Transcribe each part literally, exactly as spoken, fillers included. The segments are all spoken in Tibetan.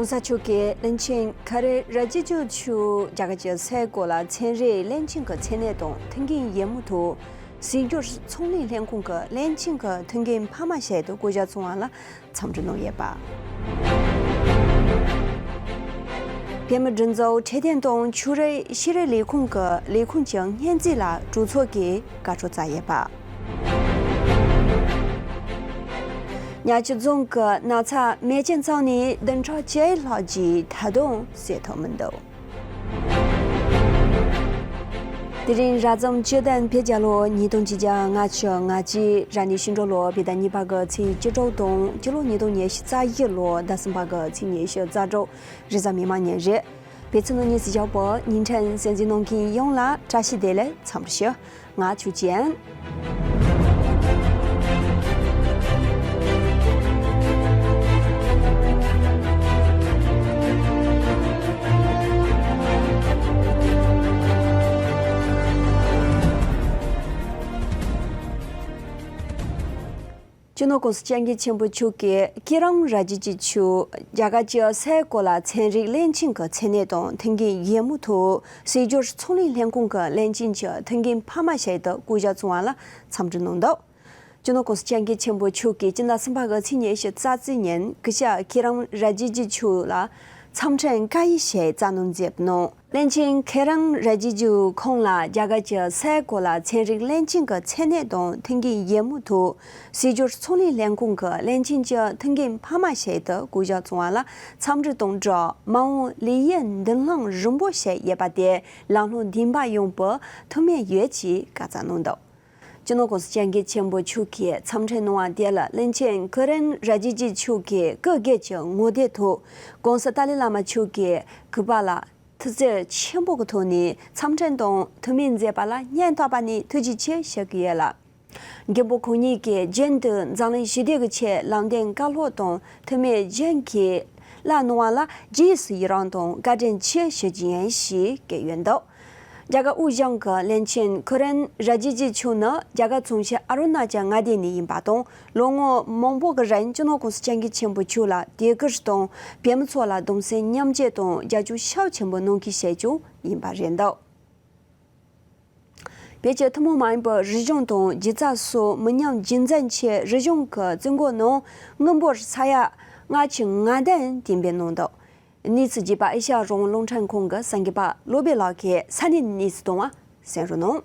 ༸གོང་ས་མཆོག་གིས་བློན་ཆེན་ཁ་རན་ར་ཇི་ཇུ་མཆོག་རྒྱ་གར་གྱི་སའི་གོ་ལ་ཚན་རིག་བློན་ཆེན་གྱི་མཚན་གནས་དང་མཐུན་རྐྱེན་ཡོད་མུས་ཐོག་སྲིད་སྐྱོང་ཚོང་ལས་ལྷན་ཁང་གི་བློན་ཆེན་གྱི་མཐུན་རྐྱེན་འཕར་མ་བྱས་ཏེ་བསྐོ་གཞག་བྱུང་བ་ལ་འཚམས་འདྲི་གནང་ཡོད་པ། བོད་མིའི་སྒྲིག་འཛུགས་འཕྲོད་བསྟེན་དང་ཕྱུགས་རིགས་ཤེས་རིག་ལས་ཁུངས་ཀྱི་ལས་ཁུངས་ཀྱི་སྙན་ཚིག་ལ་གྲོས་ཚོགས་ཀྱིས་བཀའ་འཁྲོལ་བསྩལ་ཡོད་པ། ཉག་ཆུ་རྫོང་གི་ན་ཚ་མེ་ལྕེ་ཚང་ནས་བདུན་ཕྲག་བཅུ་ལྷག་རྗེས་ད་དུང་སེལ་ཐུབ་མི་འདུག་དེ་རིང་ར་ཙམ་སྤྱི་ཟླ་བརྒྱད་ལོ་ཉིས་སྟོང་ཆིག་བརྒྱ་ལྔ་བཅུ་ང་གཅིག་ར་ནི་ཤིང་འབྲོག་ལོ་བོད་ཟླ་གཉིས་པ་གི་ཚེས་བཅུ་དྲུག་དང་སྤྱི་ལོ་ཉིས་སྟོང་ཉི་ཤུ་རྩ་བཞི་ལོ་ཟླ་གསུམ་པ་གི་ཚེས་ཉི་ཤུ་རྩ་དྲུག་རེས་གཟའ་མིག་དམར་ཉིན་རེད། བོད་ཕྱི་ནང་གཉིས་སུ་བཞག་པའི་ཉིན་ཕྲན་གསན་གཟིགས་གནང་མཁན་ཡོངས་ལ་བཀྲ་ཤིས་བདེ་ལེགས་འཚམས་འདྲི་ཞུ། ང་ཆོས་ཅན། སྤྱི་ནོར་༸གོང་ས་༸སྐྱབས་མགོན་ཆེན་པོ་མཆོག་གིས་ཀི་རན་ར་ཇི་ཇི་མཆོག་རྒྱ་གར་གྱི་སའི་གོ་ལ་ཚན་རིག་བློན་ཆེན་གྱི་མཚན་གནས་དང་མཐུན་རྐྱེན་ཡོད་མུས་ཐོག་སྲིད་སྐྱོང་ཚོང་ལས་ལྷན་ཁང་གི་བློན་ཆེན་གྱི་མཐུན་རྐྱེན་འཕར་མ་བྱས་ཏེ་བསྐོ་གཞག་བྱུང་བ་ལ་འཚམས་འདྲི་གནང་འདུག་སྤྱི་ནོར་༸གོང་ས་༸སྐྱབས་མགོན་ཆེན་པོ་མཆོག་གིས་སྤྱི་ཟླ་གསུམ་པ་གི་ཚེས་ཉི་ཤུ་རྩ་གཅིག་ཉིན་སྐུ་ཞབས་ཀི་རན་ར་ཇི་ཇི་མཆོག་ལ་འཚམས་འཕྲིན་བཀའ་ཡིག་ཞིག་བསྩལ་གནང་མཛད་གནང་། བློན་ཆེན་ཁེ་རང་ར་ཇི་ཇུ་ཁོང་ལ་རྒྱ་གར་གྱི་སའི་གོ་ལ་ཚན་རིག་བློན་ཆེན་གྱི་མཚན་གནས་དང་མཐུན་རྐྱེན་ཡོད་མུས་ཐོག་སྲིད་སྐྱོང་ཚོང་ལས་ལྷན་ཁང་གི་བློན་ཆེན་གྱི་མཐུན་རྐྱེན་འཕར་མ་བྱས་ཏེ་བསྐོ་གཞག་བྱུང་བ་ལ་འཚམས་འདྲི་དང་སྦྲགས། མ་འོངས་ལས་ཡུན་མདུན་ལམ་རིང་པོ་ཞིག་ཡོད་པ་དེ་ལམ་ལྷོང་ལྡན་པ་ཡོང་བའི་ཐུགས་སྨོན་ཡོད་ཅེས་བཀའ་སྩལ་གནང་འདུག་སྤྱི་ནོར་༸གོང་ས་༸སྐྱབས་མགོན་ཆེན་པོ་མཆོག་གིས་འཚམས་འཕྲིན་གནང་བ་དེ་ལ་བློན་ཆེན་ཁེ་རན་ར་ཇི་ཇུ་མཆོག་གིས་སྐུ་སྒེར་གྱི་ངོ་དེབ་ཐོག་༸གོང་ས་ཏཱ་ལའི་བླ་མ་མཆོག་གིས་གུས་པ་ལ་ཐུགས་བརྩེ་ཆེན་པོ་གི་ཐོག་ནས་འཚམས་འཕྲིན་དང་ཐུགས་སྨོན་མཛད་པ་ལ་སྙིང་ཐག་པ་ནས་ཐུགས་རྗེ་ཆེ་ཞུ་གི་ཡོད་ལ། མགོན་པོ་ཁོང་ཉིད་ཀྱིས་རྒྱུན་དུ་འཛམ་གླིང་ཞི་བདེ་གི་ཆེད་ལམ་སྟོན་བཀའ་སློབ་དང་ཐུགས་སྨོན་རྒྱུན་གྱི་བསླབ་གནང་བ་ལ་རྗེས་སུ་ཡི་རང་དང་བཀའ་དྲིན་ཆེ་ཞུ་རྒྱུ་ཡིན་ཞེས་བཀོད་ཡོད་འདུག་རྒྱ་གར་དབུས་གཞུང་གི་བློན་ཆེན་ཁེ་རན་ར་ཇི་ཇུ་མཆོག་ནི་རྒྱ་གར་གཙང་ཆུ་ཨ་རུ་ན་ཅལ་མངའ་སྡེ་ནས་ཡིན་པ་དང་། ལོ་ངོ་མང་པོ་གི་རིང་སྤྱི་ནོར་༸གོང་ས་༸སྐྱབས་མགོན་ཆེན་པོ་མཆོག་ལ་དད་གུས་དང་བོད་མི་ཚོ་ལ་གདུང་སེམས་མཉམ་སྐྱེད་དང་རྒྱབ་སྐྱོར་ཤུགས་ཆེན་པོ་གནང་མཁན་ཞིག་ཀྱང་ཡིན་པ་རེད་འདུག་བོད་ཀྱི་ཐུན་མོང་མ་ཡིན་པའི་རིག་གཞུང་དང་སྒྱུ་རྩལ་སོགས་མི་ཉམས་རྒྱུན་འཛིན་ཆེད་རིག་གཞུང་གི་རྩིས་འགོད་ནང་དངུལ་འབོར་ས་ཡ་ལྔ་བཅུ་ང་བདུན་གཏན་འབེབས་གནང་འདུག་གནས་ཚུལ་རྒྱས་པ་ཨེ་ཤ་ཡ་རང་དབང་རླུང་འཕྲིན་ཁང་གི་གསར་འགོད་པ་བློ་བྷེ་ལགས་ཀྱིས་ས་གནས་གནས་ཚུལ་གཏོང་བ་གསན་རོགས་གནང་།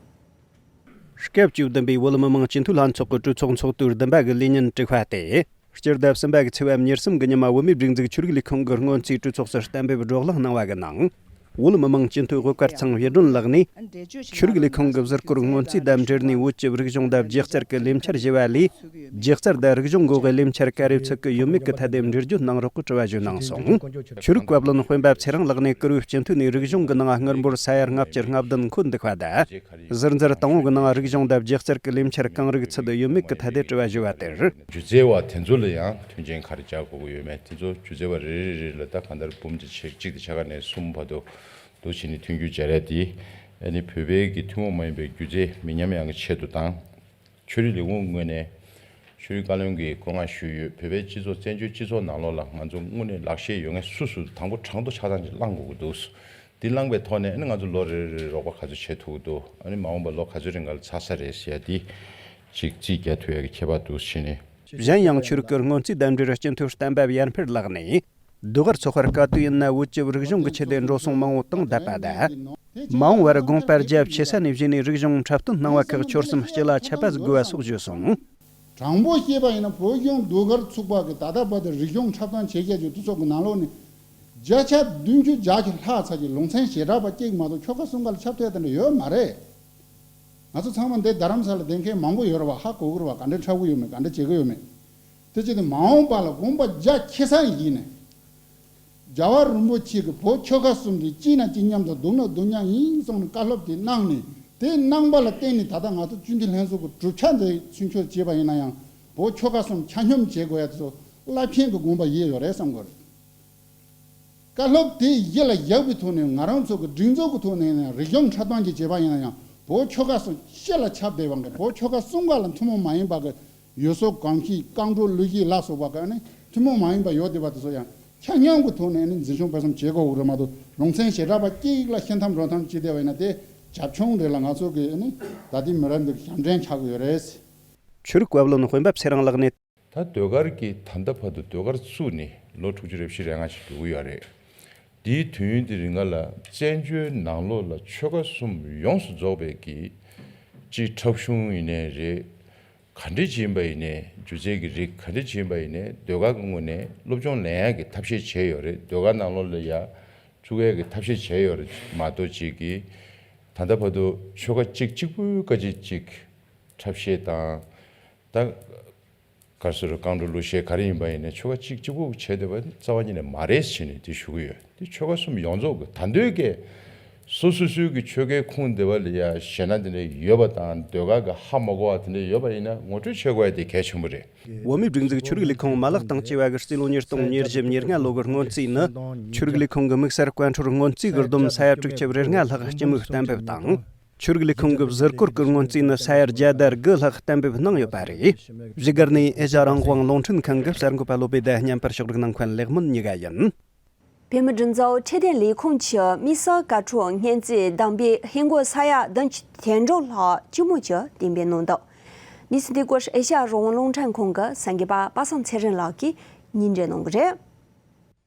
སྐབས་བཅུ་བདུན་པའི་བོད་མི་མང་སྤྱི་འཐུས་ལྷན་ཚོགས་ཀྱི་གྲོས་ཚོགས་ཚོགས་དུས་བདུན་པ་གི་ལས་ཉིན་དྲུག་པ་སྟེ། སྤྱི་ཟླ་གསུམ་པ་གི་ཚེས་པ་ཉེར་གསུམ་གི་ཉི་མ་བོད་མིའི་སྒྲིག་འཛུགས་ཆོས་རིག་ལས་ཁུངས་ཀྱི་སྔོན་རྩིས་གྲོས་ཚོགས་སུ་གཏན་འབེབས་བགྲོ་གླེང་གནང་བ་གི་ནང་། བོད་མི་མང་སྤྱི་འཐུས་དབུ་དཀར་ཚང་བྷེ་སྒྲོན་ལགས་ནས། ཆོས་རིག་ལས་ཁུངས་ཀྱི་ཟུར་བཀོལ་སྔོན་རྩིས་དང་འབྲེལ་ནས་བོད་ཀྱི་རིག་གཞུང་དང་སྒྱུ་རྩལ་གྱི་ལས་འཆར་ཞེས་པ་ལས། སྒྱུ་རྩལ་དང་རིག་གཞུང་འགོ་དབྱེ་ལས་འཆར་ག་རེ་ཚུགས་ཀྱི་ཡོད་མེད་ཀྱི་ཐད་དེ་འགྲེལ་བརྗོད་གནང་རོགས་ཀྱི་དྲི་བ་ཞུས་གནང་སོང་། ཆོས་རིག་བཀའ་བློན་སྤེན་པ་ཚེ་རིང་ལགས་ནས་བཀུར་འོས་སྤྱི་འཐུས་ནས་རིག་གཞུང་གི་ནང་དངུལ་འབོར་ས་ཡ་ལྔ་བཅུ་ང་བདུན་འཁོད་འདུག་པ་དང་། ཟུར་འཛར་དང་པོ་གི་ནང་རིག་གཞུང་དང་སྒྱུ་རྩལ་གྱི་ལས་འཆར་གང་རིགས་ཚུད་ཡོད་མེད་ཀྱི་ཐད་དེ་དྲི་བ་ཞུས་པ་དེར། སྒྱུ་རྩལ་བ་དེ་ཚོ་ལ་ཡང་མཐུན་རྐྱེན་ག་རེ་སྦྱར་དགོས་ཀྱི་ཡོད་མེད་དེ་ཚོ་སྒྱུ་རྩལ་བ་རེ་རེ་རེ་ལ་ད་གང་ལྟར་འབུམ་གཅིག་གཅིག་དང་ཕྱེད་ཀ་ནས་གསུམ་བར་དུ་འདུག་བྱས་ནས་མཐུན་འགྱུར་སྦྱར་ཡ་དེ་ཨ་ནི་བོད་པའི་གི་ཐུན་མོང་མ་ཡིན་པའི་སྒྱུ་རྩལ་མི་ཉམས་ཡག་གི་ཆེད་དུ་དང་། ཆོས་རིག་ལས་ཁུངས་ངོས་ནས་ཆོས་རིག་བཀའ་བློན་གྱིས་བཀའ་མངགས་ཞུས་ཡོད། བོད་པའི་སྤྱི་ཚོགས་བཙན་བྱོལ་སྤྱི་ཚོགས་ནང་ལོགས་ལ་ང་ཚོ་དངོས་གནས་ལག་ཤེས་ཡོད་མཁན་སུ་སུ་དང་པོ་གྲངས་ཐོ་ཆ་ཚང་ཅིག་བླང་དགོས་ཀྱི་འདུག་འདི་བླངས་པའི་ཐོག་ནས་ཨ་ནི་ང་ཚོ་ལོ་རེ་རེ་རོགས་པ་ག་ཚོད་བྱེད་ཐུབ་ཀྱི་འདུག་ཨ་ནི་མ་འོངས་པ་ལོ་ག་ཚོད་རིང་ག་ལ་ཚར་ས་རེད་ཟེར་ཡ་འདི་ཅིག་རྩིས་རྒྱག་ཐུབ་ཡ་གི་ཁྱད་པར་འདུག་ཟེར་ནས། གཞན་ཡང་ཆོས་རིག་གི་སྔོན་རྩིས་དང་འབྲེལ་སྤྱི་འཐུས་གཏམ་དཔེ་ཡར་འཕེལ་ལགས་ནས། ཟློས་གར་ཚོགས་པར་སྐབས་དུས་ཡིན་ན་བོད་ཀྱི་རིག་གཞུང་གི་ཆེད་དུ་འགྲོ་སོང་མང་བོ་བཏང་བསྡད་པ་དང་། མ་འོངས་པར་དགོངས་པ་རྒྱ་ཆེ་ས་ནས་བཞེས་ནས་རིག་གཞུང་འཁྲབ་སྟོན་གནང་བ་ཁག་ཆོལ་གསུམ་སྤྱི་ལ་ཁྱབ་པ་དགོས་པ་སོགས་བརྗོད་སོང་། དྲང་པོ་བཤད་པ་ཡིན་ན་བོད་གཞུང་ཟློས་གར་ཚོགས་པ་གི་ད་ལྟ་བར་དུ་རིག་གཞུང་འཁྲབ་སྟོན་བྱེད་མཁན་གྱི་འདུ་ཚོགས་ཀྱི་ནང་ལོགས་ནས་བརྒྱ་ཆ་བདུན་ཅུ་བརྒྱ་ཅིག་ལྷག་ཚར་གྱི་ལུང་ཚན་ཞེ་དྲག་པ་གཅིག་མ་གཏོགས་ཆོལ་ཁ་གསུམ་ཀ་ལ་ཁྱབ་ཐལ་དེ་འདྲ་ཡོད་མ་རེད། ང་ཚོ་ཚང་མ་འདི་རྡ་རམ་ས་ལ་བསྡད་མཁན་མང་པོ་ཡོད་རེད་བ། ཧ་གོ་གི་རེད་བ། ག་འདྲ་འཁྲབ་གི་ཡོད་མེད། ག་འདྲ་བྱེད་གི་ཡོད་མེད། དེ་བྱས་ཏེ་མ་འོངས་པ་ལ་དགོངས་པ་རྒྱ་ཆེ་ས་ཡིན་ནས། རྒྱལ་བ་རིན་པོ་ཆེ་གི་བོད་ཆོལ་ཁ་གསུམ་དེ་གཅིག་ན་གཅིག་མཉམ་དུ་སྡུག་ན་སྡུག་མཉམ་ཡིན་གསུངས་ནས་བཀའ་སློབ་དེ་གནང་ནས། དེ་གནང་པ་ལ་བརྟེན་ནས་ད་ལྟ་ང་ཚོ་སྤྱི་འཐུས་ལྷན་ཚོགས་ཀྱི་གྲུབ་ཆ་འདི་ཚུན་ཆོད་བྱས་པ་ཡིན་ན་ཡང་བོད་ཆོལ་ཁ་གསུམ་ཆ་སྙོམས་བྱེད་དགོས་ཡ་དེ་ཚོ་རླབས་ཆེན་གྱི་དགོངས་པ་ཡིད་ཡོད་རེད་བསམ་གི་རེད། བཀའ་སློབ་དེ་ཡིད་ལ་བཞག་པའི་ཐོག་ནས་ང་རང་ཚོ་གི་སྒྲིག་འཛུགས་ཀྱི་ཐོག་ནས་རིག་གཞུང་འཁྲབ་སྟོན་ཅིག་བྱས་པ་ཡིན་ན་ཡང་བོད་ཆོལ་ཁ་གསུམ་སྤྱི་ལ་ཁྱབ་བསྡད་པ་འགའ། བོད་ཆོལ་ཁ་གསུམ་ཀ་ལ་ཐུན་མོང་མ་ཡིན་པ་གི་ཡུལ་སྲོལ་གོམས་གཤིས་རྐང་བྲོ་གླུ་གཞས་ལ་སོགས་པ་ག་ནི་ཐུན་མོང་མ་ཡིན་པ་ཡོད་བསྡད་པ་དེ་ཚོ་ཡང་ ཆ་མཉམ་གྱི་ཐོག་ནས་ནི་འཛིན་སྐྱོང་སྤེལ་གསུམ་བྱེད་དགོས་ཀྱི་རེད་མ་གཏོགས། ལུང་ཚན་བྱེ་བྲག་པ་གཅིག་ལ་ཤི་འཐམ་འགྲོ་འཐམ་བྱས་བསྡད་པ་ཡིན་ན། དེ་རྒྱབ་ལྗོངས་རེད་ལ། ང་ཚོ་གི་ནི་ད་ལྟའི་མི་རབས་འདི་གི་ཞབས་འདྲེན་ཆགས་ཀྱི་ཡོད་རེད། ཆོས་རིག་བཀའ་བློན་དཔོན་པོ་ཚེ་རིང་ལགས་ནས། ད་ཟློས་གར་གྱི་ད་ལྟ་བར་དུ་ཟློས་གར་བཙུགས་ནས་ལོ་དྲུག་ཅུ་རེ་བཞི་རེ་ལྔ་ཞིག་འགྲོ་གི་ཡོད་རེད། འདིའི་དུས་ཡུན་དེ་རིང་ལ་བཙན་བྱོལ་ནང་ལོགས་ལ་ཆོལ་ཁ་གསུམ་ཡོངས་སུ་རྫོགས་པའི་གི་སྤྱི་འཁྲབ་གཞུང་ཡིན་ནའི་རེད། ག་འདྲ་ཅིག་ཡིན་པ་ཡིན་ནའི། སྒྱུ་རྩལ་གྱི་རིགས་ག་འདྲ་ཅིག་ཡིན་པ་ཡིན་ནའི། ཟློས་གར་གྱི་ངོས་ནས་སློབ་སྦྱོང་ལེན་ཡག་གི་ཐབས་ཤེས་བྱས་ཡོད་རེད། ཟློས་གར་ནང་ལོགས་ལ་ཡ་བཙུགས་ཡག་གི་ཐབས་ཤེས་བྱས་ཡོད་རེད་མ་གཏོགས། ཅིག་གིས་ད་ལྟ་བར་དུ་ཆོལ་ཁ་གཅིག་གཅིག་པུའི་སྐད་ཆ་ཅིག་འཁྲབ་གཞས་དང་། ད་ག་རེ་ཟེར། རྐང་བྲོ་གླུ་གཞས་ག་རེ་ཡིན་པ་ཡིན་ནའི་ཆོལ་ཁ་གཅིག་གཅིག་པུ་བྱས་བསྡད་པ་རྩ་བ་ཉིད་ནས་མ་རེད་ཟེར་ནས་དེ་ཞུ་གི་ཡོད། དེ་ཆོལ་ཁ་གསུམ་ཡོངས་རྫོགས་ཀྱི་ད་འདོད་ཀྱི་སོ་སོ་སོའི་གི་ཆོལ་ཁའི་ཁུངས་འདི་པ་ལ་ཡ་གཞས་སྣ་དེ་འདྲ་ཡོད་པ་དང་། ཟློས་གར་གྱི་ཧ་མ་གོ་བ་དེ་འདྲ་ཡོད་པ་ཡིན་ན་ངོ་སྤྲོད་བྱེད་དགོས་ཡ་དེ་གལ་ཆེན་པོ་རེད། བོད་མིའི་སྒྲིག་འཛུགས་ཆོས་རིག་ལས་ཁུངས་མ་ལག་དང་བཅས་པ་གིས་རྩིས་ལོ་ཉིས་སྟོང་ཉེར་བཞི་ཉེར་ལྔ་ལོ་གི་སྔོན་རྩིས་ནི། ཆོས་རིག་ལས་ཁུངས་ཀྱི་དམིགས་བསལ་བཀའ་འཁྲོལ་སྔོན་རྩིས་ཀྱི་བསྡོམས་ས་ཡ་དྲུག་ཅུ་རེ་ལྔ་ལྷག་སྤྱི་མོས་གཏན་འབེབས་དང་། ཆོས་རིག་ལས་ཁུངས་ཀྱི་ཟུར་བཀོད་ཀྱི་སྔོན་རྩིས་ནི་ས་ཡ་བརྒྱ་དང་དགུ་ལྷག་གཏན་འབེབས་གནང་ཡོད་པ་རེད། བཞུགས་སྒར་ནས་ཨེ་ཤ་རང་དབང་རླུང་འཕྲིན་ཁང་གི་གསར་འགོད་པ་བློ་བྷེ་དང་། བརྙན་པར་ཕྱོགས་སྒྲིག་གནང་མཁན་ལེགས་སྨོན་ཉི་དགའ་ཡིན། བོད་མིའི་སྒྲིག་འཛུགས་འཕྲོད་བསྟེན་ལས་ཁུངས་ཀྱི་དམིགས་བསལ་བཀའ་འཁྲོལ་སྔོན་རྩིས་གདམ་པའི་ཧིན་སྒོར་ས་ཡ་བདུན་ཅུ་དོན་དྲུག་ལྷག་སྤྱི་མོས་ཀྱིས་གཏན་འབེབས་གནང་འདུག། གནས་ཚུལ་འདི་སྐོར་ཨེ་ཤ་རང་དབང་རླུང་འཕྲིན་ཁང་གི་གསར་འགོད་པ་པ་སངས་ཚེ་རིང་ལགས་ཀྱིས་སྙན་སྒྲོན་གནང་གི་རེད།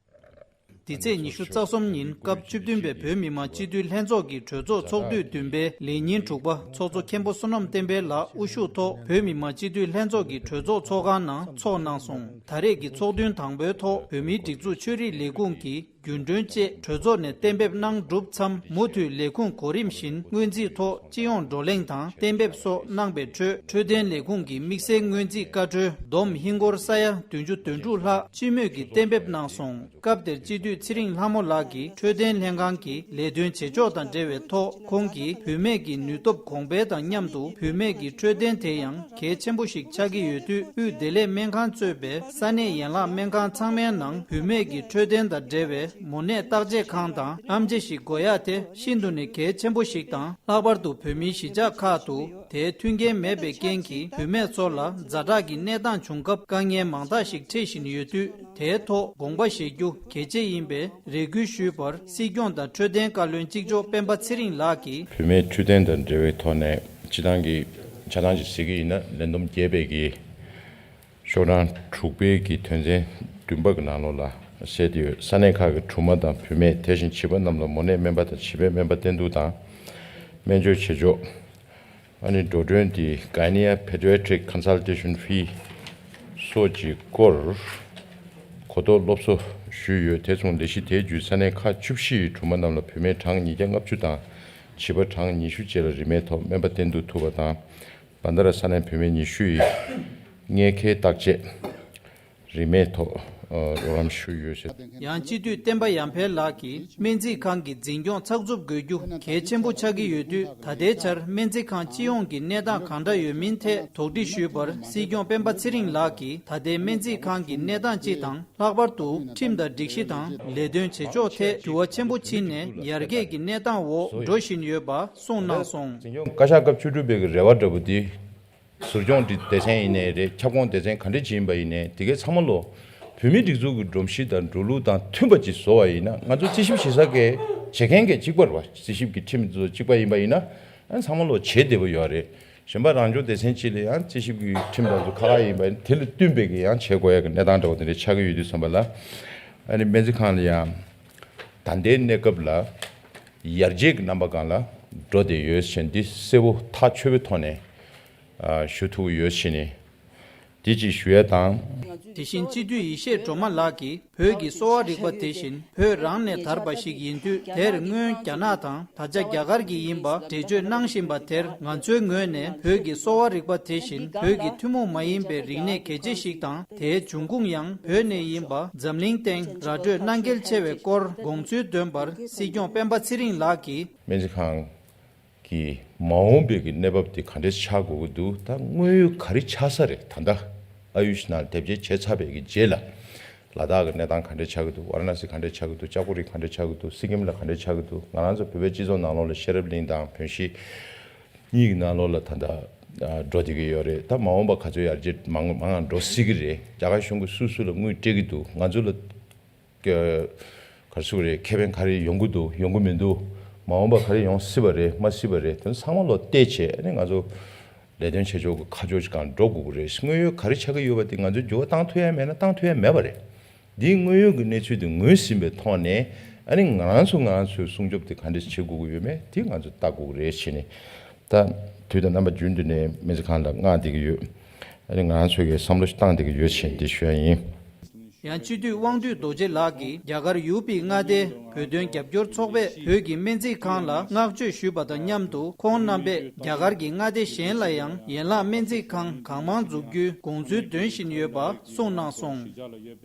འདི་ཚེས་ཉི་ཤུ་རྩ་གསུམ་ཉིན་སྐབས་བཅུ་བདུན་པའི་བོད་མི་མང་སྤྱི་འཐུས་ལྷན་ཚོགས་ཀྱི་གྲོས་ཚོགས་ཚོགས་དུས་བདུན་པའི་ལས་ཉིན་དྲུག་པ་ཚོགས་གཙོ་མཁན་པོ་བསོད་ནམས་བསྟན་འཕེལ་ལགས་དབུ་བཞུགས་ཐོག་བོད་མི་མང་སྤྱི་འཐུས་ལྷན་ཚོགས་ཀྱི་གྲོས་ཚོགས་ཚོགས་ཁང་ནང་ཚོགས་གནང་སོང་། ད་རེས་ཀྱི་ཚོགས་ཐུན་དང་པོའི་ཐོག་བོད་མིའི་སྒྲིག་འཛུགས་ཆོས་རིག་ལས་ཁུངས་ཀྱི་རྒྱུན་གྲོན་བཅས་གྲོས་ཚོགས་ནས་གཏན་འབེབས་གནང་གྲུབ་མཚམས། མུ་མཐུད་ལས་ཁུངས་གོ་རིམ་བཞིན་སྔོན་རྩིས་ཐོག་སྤྱི་ཡོངས་བགྲོ་གླེང་དང་གཏན་འབེབས་སོགས་གནང་པའི་ཁྲོད། འཕྲོད་བསྟེན་ལས་ཁུངས་ཀྱི་དམིགས་བསལ་སྔོན་རྩིས་བཀའ་འཁྲོལ་བསྡོམས་ཧིན་སྒོར་ས་ཡ་བདུན་ཅུ་དོན་དྲུག་ལྷག་སྤྱི་མོས་ཀྱིས་གཏན་འབེབས་གནང་སོང་། སྐབས་དེར་སྤྱི་འཐུས་ཚེ་རིང་ལྷ་མོ་ལགས་ཀྱིས་འཕྲོད་བསྟེན་ལྷན་ཁང་གི་ལས་དོན་བྱེད་ཕྱོགས་དང་འབྲེལ་བའི་ཐོག་ཁོང་གིས་བུད་མེད་ཀྱི་ནུས་སྟོབས་གོང་འཕེལ་དང་མཉམ་དུ་བུད་མེད་ཀྱི་འཕྲོད་བསྟེན་དེ་ཡང་གལ་ཆེན་པོ་ཞིག་ཆགས་ཀྱི་ཡོད་དུས། དབུས་བདེ་ལེགས་སྨན་ཁང་གཙོས་པའི་ས་གནས་ཡན་ལག་སྨན་ཁང་ཚང་མའི་ནང་བུད་མེད་ཀྱི་འཕྲོད་བསྟེན་དང་འབྲེལ་བའི་མོ་ནད་བརྟག་དཔྱད་ཁང་དང་ཨེམ་ཆི་ཞིག་དགོས་ཡ་དེ་ཤིན་ཏུ་ནས་གལ་ཆེན་པོ་ཞིག་དང་། ལྷག་པར་དུ་བོད་མིའི་གཞིས་ཆགས་ཁག་ཏུ་དེའི་མཐུན་རྐྱེན་མེད་པའི་རྐྱེན་གྱིས་བུད་མེད་ཚོ་ལ་ཛ་དྲག་གི་གནས་སྟངས་བྱུང་སྐབས་དཀའ་ངལ་མང་དག་ཞིག་འཕྲད་བཞིན་ཡོད་དུས། དེའི་ཐོག་དགོངས་པ་བཞེས་རྒྱུ་གལ་ཆེ་ཡིན་པའི་རེ་སྐུལ་ཞུས་པར། སྲིད་སྐྱོང་དང་འཕྲོད་བསྟེན་བཀའ་བློན་གཅིག་ལྕོགས་སྤེན་པ་ཚེ་རིང་ལགས་ཀྱིས། བུད་མེད་འཕྲོད་བསྟེན་དང་འབྲེལ་བའི་ཐོག་ནས་སྤྱི་བཏང་གི་ཆ་ཚང་ཅིག་གཟིགས་ཀྱི་ཡིན་ན། ལས་བསྡོམས་རྒྱས་པའི་གི་ཤོག་གྲངས་དྲུག་པའི་གི་དོན་ཚན་བདུན་པ་གི་ནང་ལོགས་ལ་གསལ་ཏེ་ཡོད། ས་གནས་ཁག་གི་སྦྲུམ་མ་དང་བུད་མེད། དེ་བཞིན་བྱིས་པ་རྣམས་ལ་མོ་ནད་སྨན་པ་དང་བྱིས་པའི་སྨན་པ་བསྟེན་གཏུག་དང་སྨན་བཅོས་བྱེད་ཕྱོགས། ཨ་ནི་འགྲོ་གྲོན་དེ་Gynaea Pediatric Consultation Fee སོགས་ཀྱི་སྐོར་གོ་རྟོགས་སློབ་གསོ་ཞུས་ཡོད། དེ་མཚུངས་ལས་གཞི་དེའི་བརྒྱུད་ས་གནས་ཁག་བཅུ་བཞི་ཡི་སྦྲུམ་མ་རྣམས་ལ་བུད་མེད་གྲངས་ཉིས་བརྒྱ་ལྔ་བཅུ་དང་བྱིས་པ་གྲངས་ཉི་ཤུ་བཅས་ལ་རིན་མེད་ཐོག་སྨན་པ་བསྟེན་གཏུག་ཐུབ་པ་དང་། བན་དྷ་ར་ས་གནས་བུད་མེད་ཉི་ཤུ་ཡི་མངལ་ཁའི་བརྟག་དཔྱད་རིན་མེད་ཐོག་རོགས་རམ་ཞུས་ཡོད་ཟེར། ཡང་སྤྱི་འཐུས་བསྟན་པ་ཡར་འཕེལ་ལགས་ཀྱིས་སྨན་རྩིས་ཁང་གི་འཛིན་སྐྱོང་ཚགས་ཚུད་དགོས་རྒྱུ་གལ་ཆེན་པོ་ཆགས་ཀྱི་ཡོད་དུས། ད་ལྟའི་ཆར་སྨན་རྩིས་ཁང་སྤྱི་ཡོངས་ཀྱི་གནས་སྟངས་གང་འདྲ་ཡོད་མིན་ཐད་དོགས་འདྲི་ཞུས་པར། སྲིད་སྐྱོང་སྤེན་པ་ཚེ་རིང་ལགས་ཀྱིས་ད་ལྟའི་སྨན་རྩིས་ཁང་གི་གནས་སྟངས་སྤྱི་དང་། ལྷག་པར་དུ་ཁྲིམས་དང་སྒྲིག་གཞི་དང་ལས་དོན་བྱེད་ཕྱོགས་ཐད་འགྱུར་བ་ཆེན་པོ་ཕྱིན་ནས་ཡར་རྒྱས་ཀྱི་གནས་སྟངས་འོག་འགྲོ་བཞིན་ཡོད་པ་གསུངས་གནང་སོང་། འཛིན་སྐྱོང་བཀའ་ཤག་སྐབས་བཅུ་དྲུག་པའི་གི་རེ་བ་འདྲ་པོ་འདི། ཟུར་སྐྱོང་འདི་སྡེ་ཚན་ཡིན་ནའི་རེད། ཁྱབ་ཁོངས་སྡེ་ཚན་ག་འདྲ་ཅིག་ཡིན་པ་ཡིན་ནའི། དེ་གའི་ཚང་མ་ལོ་བོད་མིའི་སྒྲིག་འཛུགས་ཀྱི་སྒྲོམ་གཞི་དང་འགྲོ་ལུགས་དང་མཐུན་པ་ཅིག་བཟོ་བ་ཡིན་ན། ང་ཚོ་རྩིས་ཞིབ་བྱེད་ས་གི་བྱེད་མཁན་གྱི་གཅིག་པ་རེད་བ། རྩིས་ཞིབ་ཀྱི་ཁྲིམས་ཚོ་གཅིག་པ་ཡིན་པ་ཡིན་ན། ཨ་ཚང་མ་ལོ་བྱེད་བདེ་པོ་ཡོད་རེད། གཞན་པ་རང་སྐྱོང་སྡེ་ཚན་གཅིག་ལ་ཡང་རྩིས་ཞིབ་ཀྱི་ཁྲིམས་དང་ཚོ་ཁག་ཁག་ཡིན་པ་ཡིན་ན། དེ་ལ་བསྟུན་པའི་གི་ཡང་བྱེད་དགོས་ཡ་གི་གནས་སྟངས་འདྲ་པོ་དེ་འདྲ་ཆགས་ཀྱི་ཡོད་དུས་ཙམ་པ་ལ། ཨ་ནི་སྨན་རྩིས་ཁང་ལ་ཡང་ད་ལྟའི་གནས་སྐབས་ལ་ཡར་རྒྱས་ཀྱི་རྣམ་པ་སྒང་ལ་འགྲོ་བསྡད་ཡོད་ཟེར་འདི་གསལ་པོ་ཐག་ཆོད་པོའི་ཐོག་ནས་ཨ་ཞུ་ཐུབ་ཀྱི་ཡོད་ཟེར་ནས་འདི་གཅིག་ཞུ་ཡ་དང་། དེ་བཞིན་སྤྱི་འཐུས་ཡེ་ཤེས་སྒྲོལ་མ་ལགས་ཀྱིས་བོད་ཀྱི་གསོ་བ་རིག་པ་དེ་བཞིན་བོད་རང་ནས་དར་བ་ཞིག་ཡིན་དུས། དེར་སྔོན་རྒྱ་ནག་དང་ད་ཆ་རྒྱ་གར་གྱི་ཡིན་པ་འགྲེལ་བརྗོད་གནང་བཞིན་པ་དེར། ང་ཚོའི་ངོས་ནས་བོད་ཀྱི་གསོ་བ་རིག་པ་དེ་བཞིན་བོད་ཀྱི་ཐུན་མོང་མ་ཡིན་པའི་རིག་གནས་གལ་ཆེ་ཞིག་དང་། དེའི་འབྱུང་ཁུངས་ཡང་བོད་ནས་ཡིན་པ་འཛམ་གླིང་སྟེང་ར་སྤྲོད་གནང་གལ་ཆེ་བའི་སྐོར་དགོངས་ཚུལ་འདོན་པར། སྲིད་སྐྱོང་སྤེན་པ་ཚེ་རིང་ལགས་ཀྱིས། སྨན་རྩིས་ཁང་གི་མ་འོངས་པའི་གི་གནས་བབ་དེ་ག་འདྲས་ཆགས་དགོས་ཀྱི་འདུག། ད་དངོས་ཡོད་ག་རེ་ཆགས་ས་རེད། ད་ལྟ་ཨ་ཡུཤ་ནང་དེབ་སྐྱེལ་བྱས་ཚར་བའི་གི་རྗེས་ལ། ལ་དྭགས་ཀྱི་གནས་སྟངས་ག་འདྲས་ཆགས་ཀྱི་འདུག། ཝཱ་ར་ཎ་སི་ག་འདྲས་ཆགས་ཀྱི་འདུག། ལྕགས་པོ་རི་ག་འདྲས་ཆགས་ཀྱི་འདུག། སི་ཀིམ་ལ་ག་འདྲས་ཆགས་ཀྱི་འདུག། ང་རང་ཚོ་བོད་པའི་སྤྱི་ཚོགས་ནང་ལོགས་ལ་ཤེས་རབ་གླིང་དང་བོན་གཞིས་གཉིས་ཀྱི་ནང་ལོགས་ལ་ད་ལྟ་འགྲོ་བསྡད་ཀྱི་ཡོད་རེད། ད་མ་འོངས་པ་ག་ཚོད་ཡར་རྒྱས་མང་མང་འགྲོ་སྲིད་ཀྱི་རེད། རྒྱ་གར་གཞུང་གིས་སུ་སུ་ལ་དངུལ་སྤྲད་ཀྱི་འདུག། ང་ཚོ་ལ་ ག་རེ་ཟེར་དགོས་རེད། ཁེ་ཕན་ག་རེ་ཡོང་གི་འདུག་ཡོང་གི་མི་འདུག་མ་འོངས་པ་ག་རེ་ཡོང་སྲིད་པ་རེད་མ་སྲིད་པ་རེད། དེ་ཚང་མ་ལོ་བལྟས་བྱས་ཨ་ནི་ང་ཚོ་ལས་དོན་བྱེད་ཕྱོགས་ཀྱི་ཁ་ཕྱོགས་ཅིག་གང་འགྲོ་དགོས་ཀྱི་རེད། དངོས་ཡོད་ག་རེ་ཆགས་ཀྱི་ཡོད་པ་དེ་ང་ཚོས་འགྱུར་བ་བཏང་ཐུབ་ཡ་མེད་ན་བཏང་ཐུབ་ཡ་མེད་པ་རེད། འདིའི་དངོས་ཡོད་ཀྱི་གནས་ཚུལ་དེ་ངོས་ཟིན་པའི་ཐོག་ནས་ཨ་ནི་ང་རང་ཚོ་ང་རང་ཚོའི་སྲུང་སྐྱོབ་དེ་ག་འདྲས་བྱེད་དགོས་ཀྱི་ཡོད་མེད་དེ་ང་ཚོ་བལྟ་དགོས་ཀྱི་རེད་བྱས་ནས། ད་དུས་དང་རྣམ་པ་རྒྱུན་དུ་ནས་སྨན་རྩིས་ཁང་ལ་མངགས་བསྡད་ཀྱི་ཡོད། ཨ་ནི་ང་རང་ཚོ་གིས་བསམ་བློ་ཞིག་བཏང་བསྡད་ཀྱི་ཡོད་ཅེས་འདི་ཞུ་ཡ་ཡིན། ཡང་སྤྱི་འཐུས་དབང་འདུས་རྡོ་རྗེ་ལགས་ཀྱིས་རྒྱ་གར་ཡུ་པི་མངའ་སྡེའི་བོད་དོན་རྒྱབ་སྐྱོར་ཚོགས་པས་བོད་ཀྱི་སྨན་རྩིས་ཁང་ལ་བསྔགས་བརྗོད་ཞུས་པ་དང་མཉམ་དུ་ཁོང་རྣམ་པས་རྒྱ་གར་གྱི་མངའ་སྡེ་གཞན་ལ་ཡང་ཡན་ལག་སྨན་རྩིས་ཁང་གང་མང་འཛུགས་རྒྱུའི་དགོངས་ཚུལ་འདོན་བཞིན་ཡོད་པ་གསུངས་གནང་སོང་།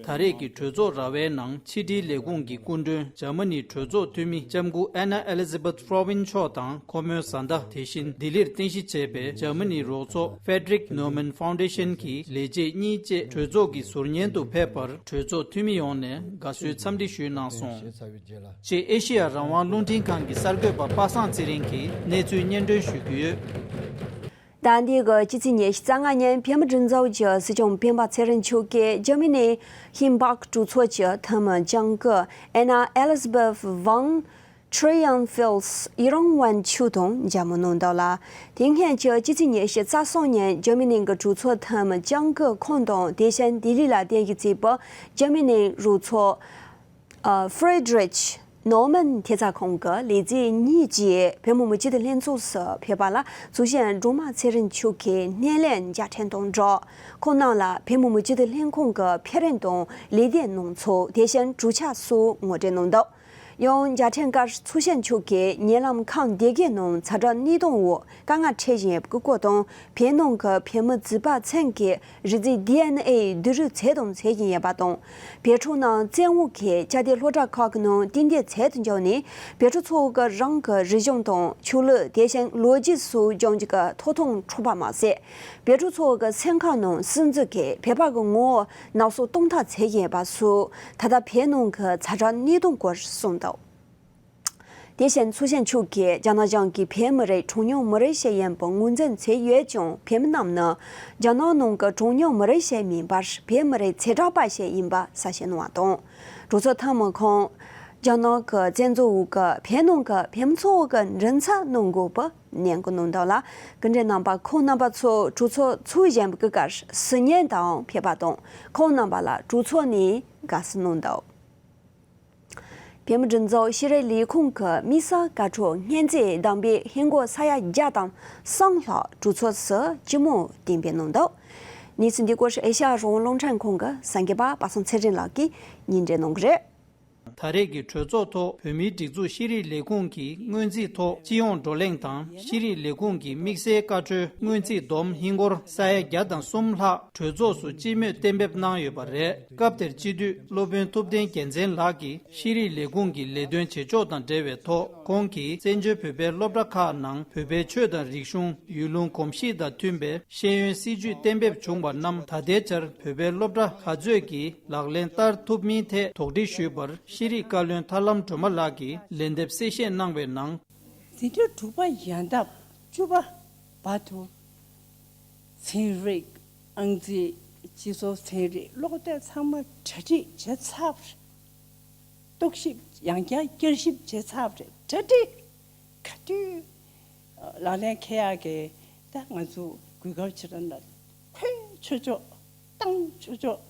ད་རེས་ཀྱི་གྲོས་ཚོགས་ར་བའི་ནང་ཕྱི་དྲིལ་ལས་ཁུངས་ཀྱི་སྐུ་མགྲོན་འཇར་མ་ནིའི་གྲོས་ཚོགས་འཐུས་མི་ལྕམ་སྐུ་Anna Elisabeth Frohn མཆོག་དང་ཁོ་མོའི་བཟའ་ཟླ། དེ་བཞིན་ལྡི་ལིར་རྟེན་གཞི་བྱས་པའི་འཇར་མ་ནིའི་རོགས་ཚོགས་Friedrich Naumann Foundation གྱི་ལས་བྱེད་གཉིས་བཅས་གྲོས་ཚོགས་ཀྱི་ཟུར་ཉན་དུ་ཕེབས་པར་གྲོས་ཚོགས་འཐུས་མི་ཡོངས་ནས་དགའ་བསུའི་འཚམས་འདྲི་ཞུས་གནང་སོང་། ཅེས་ཨེ་ཤེ་ཡ་རང་དབང་རླུང་འཕྲིན་ཁང་གི་གསར་འགོད་པ་པ་སངས་ཚེ་རིང་གིས་གནས་ཚུལ་སྙན་སྒྲོན་ཞུ་རྒྱུ་ཡོད། ཟླ་འདིའི་གི་སྤྱི་ཚེས་ཉི་ཤུ་རྩ་ལྔ་ཉིན་བོད་མིའི་སྒྲིག་འཛུགས་ཀྱི་སྲིད་སྐྱོང་སྤེན་པ་ཚེ་རིང་མཆོག་གིས་འཇར་མ་ནིའི་ཧིམ་སྦག་གྲོས་ཚོགས་ཀྱི་འཐུས་མི་ལྕམ་སྐུ་Anna Elisabeth von Treuenfels Ehrenwand མཆོག་དང་མཇལ་མོལ་གནང་འདུག་ལ། དེ་སྔོན་གྱི་སྤྱི་ཚེས་ཉི་ཤུ་རྩ་གསུམ་ཉིན་འཇར་མ་ནི་གི་གྲོས་ཚོགས་འཐུས་མི་ལྕམ་སྐུ་ཁོང་དང་དེ་བཞིན་ལྡི་ལི་ལ་རྟེན་གཞི་བྱས་པའི་འཇར་མ་ནིའི་རོགས་ཚོགས་ཨ། Friedrich Naumann ཐེབས་རྩ་ཁང་གི་ལས་བྱེད་གཉིས་ཀྱིས་བོད་མི་མི་སྤྱི་འཐུས་ལྷན་ཚོགས་སུ་ཕེབས་པ་ལ་ཚོགས་གཞོན་སྒྲོལ་མ་ཚེ་རིང་མཆོག་གིས་སྣེ་ལེན་མཇལ་འཕྲད་དང་སྦྲགས། ཁོང་རྣམས་ལ་བོད་མི་མི་སྤྱི་འཐུས་ལྷན་ཁང་གི་འཕེལ་རིམ་དང་ལས་དོན་གནང་ཕྱོགས་དེ་བཞིན་གྲོས་འཆར་སོགས་ངོ་སྤྲོད་གནང་འདུག་ཡང་མཇལ་འཕྲད་སྐབས་ཚོགས་གཞོན་མཆོག་གིས་ཉེ་ལམ་ཁམས་སྡེ་དགེའི་ནང་ཚ་དྲོད་གནས་སྟངས་འོག་དཀའ་ངལ་འཕྲད་བཞིན་ཡོད་པའི་སྐོར་དང་། བོད་ནང་གི་བོད་མི་གཙོས་པ་ཚང་གི་རིགས་རྫས་ཌི་ཨེན་ཨེ་བསྡུ་རུབ་བྱས་དང་བྱེད་བཞིན་ཡོད་པ་དང་། བོད་ཕྲུག་རྣམས་བཙན་འོག་གི་ཆ་རྒྱུས་སློབ་གྲྭ་ཁག་གི་ནང་གཏན་སྡོད་བྱས་དུ་འཇུག་ནས། བོད་ཕྲུག་ཚོ་གི་རང་གི་རིག་གཞུང་དང་ཆོས་ལུགས། དེ་བཞིན་ལོ་རྒྱུས་སོགས་སྦྱང་རྒྱུ་གི་ཐོབ་ཐང་འཕྲོག་པ་མ་ཟད། བོད་ཕྲུག་ཚོ་གི་སེམས་ཁམས་ནང་སུན་གཙེར་གྱིས་བོད་པ་གི་ངོ་བོ་ནག་བསུབ་གཏོང་ཐབས་བྱེད་བཞིན་ཡོད་པ་སོགས་ད་ལྟ་བོད་ནང་གི་ཚ་དྲོད་གནས་སྟངས་སྐོར་གསུངས་འདུག་དེ་བཞིན་ཚོགས་གཞོན་མཆོག་གིས་རྒྱ་ནག་གཞུང་གིས་བོད་མི་རིགས་གྲངས་ཉུང་མི་རིགས་ཤིག་ཡིན་པར་ངོས་འཛིན་བྱས་ཡོད་ཀྱང་། བོད་མི་རྣམས་ནི་རྒྱ་ནག་ནང་གི་གྲངས་ཉུང་མི་རིགས་ཤིག་མིན་པར་བོད་མི་རིགས་བྱེ་བྲག་པ་ཞིག་ཡིན་པ་གསལ་བཤད་གནང་བ་དང་། གྲོས་ཚོགས་འཐུས་མི་ཁོང་རྒྱ་ནག་གི་བཙན་འཛུལ་འོག་གི་བོད་ནང་གི་བོད་མི་ཚོ་གི་མགྲིན་ཚབ་གནང་དགོས་པའི་ནན་སྐུལ་གནང་འདུག་ལ། སྐུ་མགྲོན་རྣམ་པ་ཁོང་རྣམ་པ་ཚོ་གྲོས་ཚོགས་ཚོགས་བཞིན་པའི་སྐབས་སུ་ཉིན་དང་ཕེབས་པ་དང་། ཁོང་རྣམ་པ་ལ་གྲོས་ཚོགས་ནས་དགའ་བསུ་གནང་འདུག་བོད་མིའི་སྒྲིག་འཛུགས་ཤེས་རིག་ལས་ཁུངས་ཀྱི་དམིགས་བསལ་བཀའ་འཁྲོལ་སྔོན་རྩིས་བདམས་པའི་ཧིན་སྒོར་ས་ཡ་བརྒྱ་དང་གསུམ་ལྷག་གྲོས་ཚོགས་སུ་ལྕི་མོ་གཏན་འབེབས་གནང་འདུག་གནས་ཚུལ་འདི་སྐོར་ཨེ་ཤ་ཡ་རང་དབང་རླུང་འཕྲིན་ཁང་གི་གསར་འགོད་པ་པ་སངས་ཚེ་རིང་ལགས་ཀྱིས་སྙན་སྒྲོན་གནང་གི་རེད། ད་རེས་ཀྱི་གྲོས་ཚོགས་ཐོག་བོད་མིའི་སྒྲིག་འཛུགས་ཤེས་རིག་ལས་ཁུངས་ཀྱི་སྔོན་རྩིས་ཐོག་སྤྱི་ཡོངས་བགྲོ་གླེང་དང་། ཤེས་རིག་ལས་ཁུངས་ཀྱི་དམིགས་བསལ་བཀའ་འཁྲོལ་སྔོན་རྩིས་བསྡོམས་ཧིན་སྒོར་ས་ཡ་བརྒྱ་དང་གསུམ་ལྷག་གྲོས་ཚོགས་སུ་སྤྱི་མོས་གཏན་འབེབས་གནང་ཡོད་པ་རེད། སྐབས་དེར་སྤྱི་འཐུས་སློབ་དཔོན་ཐུབ་བསྟན་རྒྱལ་མཚན་ལགས་ཀྱིས་ཤེས་རིག་ལས་ཁུངས་ཀྱི་ལས་དོན་བྱེད་ཕྱོགས་དང་འབྲེལ་བའི་ཐོག་ཁོང་གིས་བཙན་བྱོལ་བོད་པའི་སློབ་གྲྭ་ཁག་ནང་བོད་པའི་ཆོས་དང་རིག་གཞུང་། ཡུལ་ལུང་གོམས་གཤིས་དང་མཐུན་པའི་ཤེས་ཡོན་སྲིད་བྱུས་གཏན་འབེབས་བྱུང་བ་རྣམས་ད་ལྟའི་ཆར་བོད་པའི་སློབ་གྲྭ་ག་ཚོད་ཀྱིས་ལག་ལེན་བསྟར་ཐུབ་མིན་ཐད་དོགས་འདྲི་ཞུས་པར། ཤེས་རིག་བཀའ་བློན་ཐར་ལམ་སྒྲོལ་མ་ལགས་ཀྱིས་ལན་འདེབས་གསལ་བཤད་གནང་བའི་ནང་། འཛིན་གྲྭ་དྲུག་པ་ཡན་འདབ་བཅུ་པ་བར་དུ་ཚན་རིག་ཨང་རྩིས་སྤྱི་ཚོགས་ཚན་རིག་ཀློག་དེབ་ཚང་མ་གྲ་སྒྲིག་བྱས་ཚར་བ་རེད། རྟོག་ཞིབ་ཡང་བསྐྱར་བསྐྱར་ཞིབ་བྱས་ཚར་བ་རེད། གྲ་སྒྲིག་ག་དུས་ལག་ལེན་འཁེལ་ཡག་གི་ད་ང་ཚོ་གོ་སྐབས་ཕྱིར་ལ་འཁོལ་ཆོག་ཆོག་བཏང་ཆོག་ཆོག་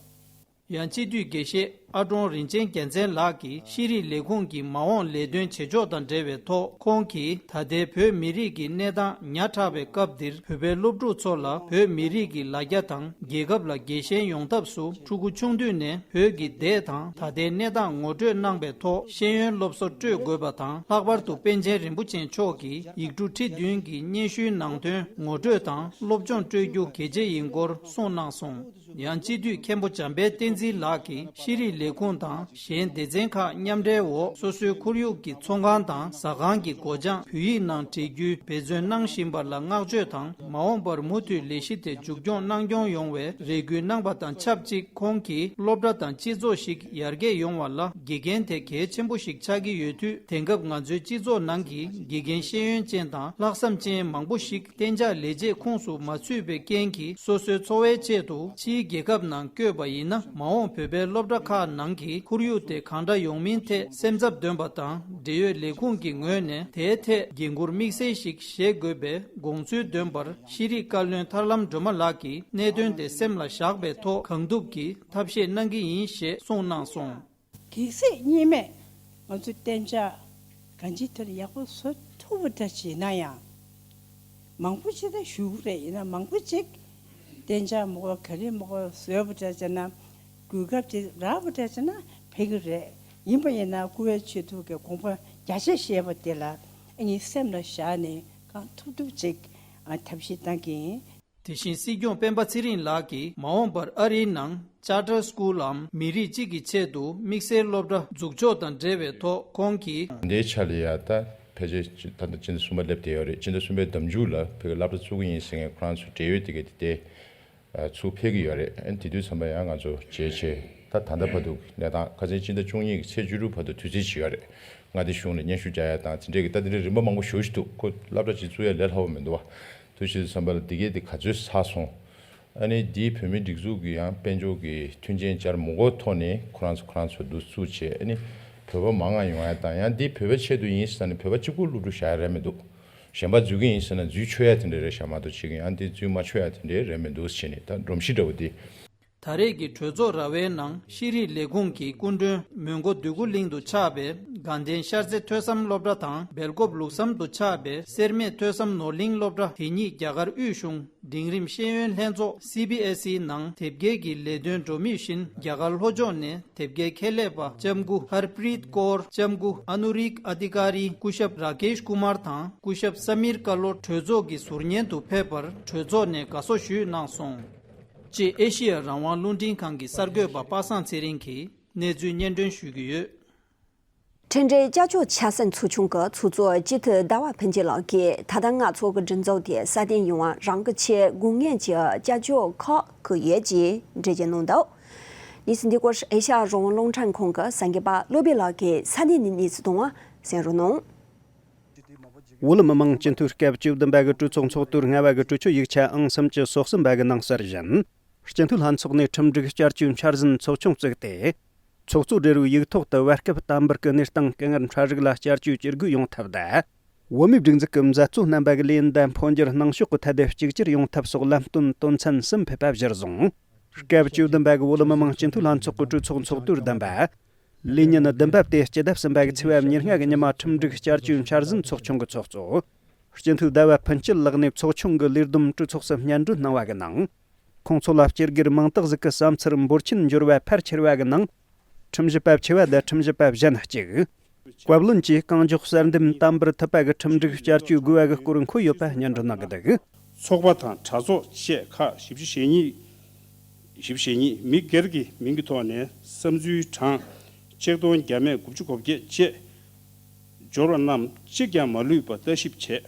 ཡང་སྤྱི་འཐུས་དགེ་བཤེས་ཨ་ཀྲོང་རིན་ཆེན་རྒྱལ་མཚན་ལགས་ཀྱིས་ཤེས་རིག་ལས་ཁུངས་ཀྱི་མ་འོངས་ལས་དོན་བྱེད་ཕྱོགས་དང་འབྲེལ་བའི་ཐོག་ཁོང་གིས་ད་ལྟའི་བོད་མི་རིགས་ཀྱི་གནས་སྟངས་ཉག་ཕྲ་བའི་སྐབས་འདིར་བོད་པའི་སློབ་ཕྲུག་ཚོ་ལ་བོད་མི་རིགས་ཀྱི་ལ་རྒྱ་དང་རྒྱལ་ཁབ་ལ་དགེ་ཞེན་ཡོང་ཐབས་སུ་ཕྲུ་གུ་ཆུང་དུས་ནས་བོད་ཀྱི་འདས་དང་ད་ལྟའི་གནས་སྟངས་ངོ་སྤྲོད་གནང་པའི་ཐོག་ཤེས་ཡོན་སློབ་གསོ་སྤྲོད་དགོས་པ་དང་། ལྷག་པར་དུ་པཎ་ཆེན་རིན་པོ་ཆེ་མཆོག་གི་ཡིག་འབྲུ་ཁྲི་བདུན་གྱི་སྙན་ཞུའི་ནང་དོན་ངོ་སྤྲོད་དང་སློབ་སྦྱོང་སྤྲོད་རྒྱུ་གལ་ཆེ་ཡིན་སྐོར་གསུངས་གནང་སོང་། ཡང་སྤྱི་འཐུས་མཁན་པོ་འཇམ་དཔལ་བསྟན་འཛིན་ལགས་ཀྱིས་ཤེས་རིག་ལས་ཁུངས་དང་གཞན་སྡེ་ཚན་ཁག་མཉམ་འབྲེལ་འོག་སོ་སོའི་ཁོར་ཡུག་གི་ཚོང་ཁང་དང་ཟ་ཁང་གི་སྒོ་བྱང་བོད་ཡིག་ནང་བྲིས་རྒྱུའི་འབད་བརྩོན་གནང་བཞིན་པ་ལ་བསྔགས་བརྗོད་དང་། མ་འོངས་པར་མུ་མཐུད་ལས་གཞི་དེ་མཇུག་སྐྱོང་གནང་སྐྱོང་ཡོང་བའི་རེ་སྐུལ་གནང་པ་དང་ཆབས་ཅིག་ཁོང་གིས་སློབ་གྲྭ་དང་སྤྱི་ཚོགས་ཤིག་ཡར་རྒྱས་ཡོང་བ་ལ་དགེ་རྒན་དེ་གལ་ཆེན་པོ་ཞིག་ཆགས་ཀྱི་ཡོད་དུས། དེང་སྐབས་ང་ཚོའི་སྤྱི་ཚོགས་ནང་གི་དགེ་རྒན་ཤེས་ཡོན་ཅན་དང་ལྷག་བསམ་ཅན་མང་པོ་ཞིག་གཏན་འཇགས་ལས་བྱེད་ཁོངས་སུ་མ་ཚུད་པའི་རྐྱེན་གྱིས། སོ་སོའི་འཚོ་བའི་ཆེད་དུ་ཕྱིའི་ རྒྱལ་ཁབ་ནང་བསྐྱོད་པ་ཡིན་ན། མ་འོངས་བོད་པའི་སློབ་གྲྭ་ཁག་ནང་གི་ཁོར་ཡུག་དེ་གང་འདྲ་ཡོང་མིན་ཐད་སེམས་འཚབ་འདོན་པ་དང་། འབྲེལ་ཡོད་ལས་ཁུངས་ཀྱི་ངོས་ནས་དེའི་ཐད་འགན་འཁུར་དམིགས་བསལ་ཞིག་བཞེས་དགོས་པའི་དགོངས་ཚུལ་འདོན་པར། ཤེས་རིག་བཀའ་བློན་ཐར་ལམ་སྒྲོལ་མ་ལགས་ཀྱིས་གནད་དོན་དེ་སེམས་ལ་བཞག་པའི་ཐོག་གང་ཐུབ་ཀྱིས་ཐབས་ཤེས་གནང་གི་ཡིན་ཞེས་གསུངས་གནང་སོང་། གལ་སྲིད་གཉིས་མེད་ང་ཚོ་གཏན་འཇགས་གང་ཅི་དེར་ཡག་པོ་བཟོ་ཐུབ་པ་འདྲ་བྱས་ན་ཡང་། མང་པོ་ཅིག་ད་ཞུ་གི་རེད། ཡིན་ན་མང་པོ་ཅིག་གཏན་འཇགས་མ་དགོས་ག་རེ་མ་དགོས་བཟོས་པ་འདྲ་བྱས་ན། གོ་སྐབས་ཅིག་རག་པ་འདྲ་བྱས་ན་ཕེབས་ཀྱི་རེད། ཡིན་པ་ཡིན་ན་བཀུར་འོས་ཆེད་དུ་གི་དགོངས་པ་བརྒྱ་ཆ་བཞེས་པ་དེ་ལ་ཨ་ནི་སེམས་ལ་བཞག་ནས་གང་ཐུབ་ཐུབ་ཅིག་ཨ་ཐབས་ཤེས་གཏང་གི་ཡིན། དེ་བཞིན་སྲིད་སྐྱོང་སྤེན་པ་ཚེ་རིང་ལགས་ཀྱིས་མ་འོངས་པར་ཨ་རིའི་ནང་Charter Schoolའམ་མི་རིགས་གཅིག་གི་ཆེད་དུ་དམིགས་བསལ་སློབ་གྲྭ་འཛུགས་ཕྱོགས་དང་འབྲེལ་བའི་ཐོག་ཁོང་གིས། འདིའི་ཆ་ལ་ཡ་ད་ཕལ་ཆེར་ད་ལྟ་སྤྱི་ཟླ་གསུམ་པ་སླེབས་བསྡད་ཡོད་རེད། སྤྱི་ཟླ་གསུམ་པའི་ཟླ་མཇུག་ལ་ཕ་གིར་སློབ་གྲྭ་བཙུགས་ཀྱི་ཡིན་ཟེར་མཁན་ཁོ་རང་ཚོ་འབྲེལ་ཡོད་དེ་ག་དེ་དེ་ཚུར་ཕེབས་ཀྱི་ཡོད་རེད། ཨ་ནི་དེ་དུས་ཙམ་པ་ཡང་ང་ཚོ་མཇལ་ཆེད་ད་ད་ལྟ་བར་དུ་གནས་སྟངས་ཁ་སང་སྤྱི་ཟླ་བཅུ་གཉིས་ཀྱི་ཚེས་བཅུ་དྲུག་བར་དུ་དུས་ཚོད་ཅིག་ཡོད་རེད། མངའ་སྡེ་གཞུང་ལ་སྙན་ཞུ་རྒྱག་ཡ་དང་དེ་འདྲས་ཀྱི་ད་དེ་འདྲའི་རིམ་པ་མང་པོ་ཞེ་པོ་ཅིག་འདུག་ཁོ་སློབ་གྲྭ་ཅིག་བཙུགས་ཡ་ལས་སླ་པོ་མི་འདུག་བ། དུས་ཕྱིས་སུ་བསམ་པ་ལ་འདི་གས་དེ་ག་ཚོད་ཚར་སོང་། ཨ་ནི་འདིའི་བོད་མིའི་སྒྲིག་འཛུགས་ཀྱི་ཡང་དཔལ་འབྱོར་གྱི་མཐུན་རྐྱེན་སྦྱར་མི་དགོས་ཐོག་ནས་ཁོ་རང་ཚོ་ཁོ་རང་ཚོ་འདུ་བཙུགས་བྱས། ཨ་ནི་བོད་པ་མང་ང་ཡོང་ཡ་དང་། ཡང་འདི་བོད་པ་ཆེད་དུ་ཡིན་ཟེར་ནས་བོད་པ་གཅིག་པུ་སློབ་ཕྲུག་བཞག་ཡ་རེད་མི་འདུག་གཞན་པ་འཛུལ་གྱི་ཡིན་ཟེར་ན་འཛུལ་ཆོག་ཡ་དེ་འདྲ་རེད་བཞག་མ་གཏོགས་གཅིག་ཡང་འདི་འཛུལ་མ་ཆོག་ཡ་དེ་འདྲ་རེད་མི་འདུག་ཟེར་ནས་ད་སྒྲོམ་གཞི་འདྲ་བོ་འདི། ད་རེས་ཀྱི་གྲོས་ཚོགས་ར་བའི་ནང་ཤེས་རིག་ལས་ཁུངས་ཀྱི་སྐུ་མགྲོན་མོན་གྷོ་འདོད་རྒུ་གླིང་དུ་ཆགས་པའི་དགའ་ལྡན་ཤར་རྩེ་ཐོས་བསམ་སློབ་གྲྭ་དང་སྦེལ་ཀོབ་ལུགས་བསམ་དུ་ཆགས་པའི་སེར་སྨད་ཐོས་བསམ་ནོར་གླིང་སློབ་གྲྭ། དེ་ཉིད་རྒྱ་གར་དབུས་གཞུང་འབྲིང་རིམ་ཤེས་ཡོན་ལྷན་ཚོགས་སི་བི་ཨེས་ཨི་ནང་དེབ་སྐྱེལ་གྱི་ལས་དོན་འགྲོ་མུས་བཞིན་རྒྱ་གར་ལྷོ་ཕྱོགས་ནས་དེབ་སྐྱེལ་ཁྱད་ལས་པ་ལྕམ་སྐུ་ཧར་པྲིད་ཀོར། ལྕམ་སྐུ་ཨ་ནུ་རིག་ཨ་དྷི་ཀ་རི། སྐུ་ཞབས་ར་ཀེཤ་ཀུ་མར་དང་སྐུ་ཞབས་ས་མིར་ཀ་ལོ་གྲོས་ཚོགས་ཀྱི་ཟུར་ཉན་དུ་ཕེབས་པར་གྲོས་ཚོགས་ནས་དགའ་བསུ་ཞུས་གནང་སོང་། ཅེས་ཨེ་ཤི་ཡ་རང་དབང་རླུང་འཕྲིན་ཁང་གི་གསར་འགོད་པ་པ་སངས་ཚེ་རིང་གིས་གནས་ཚུལ་སྙན་སྒྲོན་ཞུ་གི་ཡོད། འཕྲིན་སྦྲེལ་ཅ་ཅོ་ཆ་ཚང་ཚོགས་ཆུང་གི་ཚོགས་གཙོ་སྤྱི་འཐུས་ཟླ་བ་ཕུན་སྐྱིད་ལགས་ཀྱིས་ད་ལྟ་ང་ཚོ་གི་སྒྲིག་འཛུགས་དེ་སྲ་བརྟན་ཡོང་བ་རང་གི་ཆེད་དགོས་ངེས་ཀྱི་ཅ་ཅོ་ཁག་བཀོད་ཡོད་ཅེས་འགྲེལ་བརྗོད་གནང་འདུག་གནས་ཚུལ་འདི་སྐོར་ཨེ་ཤ་ཡ་རང་དབང་རླུང་འཕྲིན་ཁང་གི་གསར་འགོད་པ་བློ་བྷེ་ལགས་ཀྱིས་ས་གནས་ནས་གནས་ཚུལ་དང་གསན་རོགས་གནང་། བོད་མི་མང་སྤྱི་འཐུས་སྐབས་བཅུ་བདུན་པ་གི་གྲོས་ཚོགས་ཚོགས་དུས་ལྔ་པ་གི་གྲོས་ཆོད་ཡིག་ཆ་ཨང་སུམ་ཅུ་སོ་གསུམ་པ་གི་ནང་གསལ་བཞིན། སྤྱི་འཐུས་ལྷན་ཚོགས་ནས་ཁྲིམས་སྒྲིག་བསྐྱར་བཅོས་འཆར་ཟིན་ཚོགས་ཆུང་བཙུགས་ཏེ། ཚོགས་གཙོ་སྦྲེལ་བའི་ཡིག་ཐོག་ཏུ་བར་སྐབས་དམ་པོར་གྱི་གནས་སྟངས་སྐུ་ངལ་འཕྲལ་རིགས་ལ་བསྐྱར་བཅོས་བྱེད་དགོས་ཡོང་ཐབས་དང་། བོད་མིའི་སྒྲིག་འཛུགས་ཀྱི་མཛད་གཙོ་རྣམ་པ་གི་ལས་འདེམས་འཕོ་འགྱུར་གནང་ཕྱོགས་ཀྱི་ཐད་དུ་གཅིག་གྱུར་ཡོང་ཐབས་སོགས་ལམ་སྟོན་དོན་ཚན་གསུམ་ཕེབས་པ་གཞིར་བཟུང་། སྐབས་བཅུ་བདུན་པ་གི་བོད་མི་མང་སྤྱི་འཐུས་ལྷན་ཚོགས་ཀྱི་གྲོས་ཚོགས་ཚོགས་དུས་བདུན་པ། ལས་ཉིན་བདུན་པ་སྟེ་སྤྱི་ཟླ་གསུམ་པ་གི་ཚེས་པ་ཉེར་ལྔ་གི་ཉི་མ་ཁྲིམས་སྒྲིག་བསྐྱར་བཅོས་འཆར་ཟིན་ཚོགས་ཆུང་གི་ཚོགས་གཙོ། སྤྱི་འཐུས་ཟླ་བ་ཕུན་སྐྱིད་ལགས་ནས་ཚོགས་ཆུང་གི་ལས་བསྡོམས་གྲོས་ཚོགས་སུ་སྙན་སྒྲོན་གནང་བ་གི་ནང་། ཁོང་ཚོ་ལ་སྤྱི་སྒེར་མིང་རྟགས་ཟིག་གི་བསམ་ཚུལ་འབོར་ཆེན་འབྱོར་བ་ཕལ་ཆེ་བ་གི་ནང་། ཁྲིམས་ཞིབ་པ་ཆེ་བ་དང་ཁྲིམས་ཞིབ་པ་གཞན་གཅིག་བཀའ་བློན་གྱིས་གང་མགྱོགས་གསར་འདེམས་དམ་པོར་ཐུབ་པ་གི་ཁྲིམས་སྒྲིག་བསྐྱར་བཅོས་དགོས་པ་གི་སྐོར་འཁོད་ཡོད་པ་སྙན་སྒྲོན་གནང་གི་འདུག་ཚོགས་པ་དང་གྲྭ་ཚོགས་བཅས་ཁག་བཞི་བཅུ་ཞེ་གཉིས། བཞི་བཅུ་ཞེ་གཉིས་མི་སྒེར་གྱི་མིང་གི་ཐོག་ནས་བསམ་ཚུལ་གྲངས་ཆིག་སྟོང་བརྒྱ་མེད་དགུ་བཅུ་གོ་བརྒྱད་བཅས་འབྱོར་བ་རྣམས་གཅིག་ཀྱང་མ་ལུས་པ་ལྟ་ཞིབ་བྱས།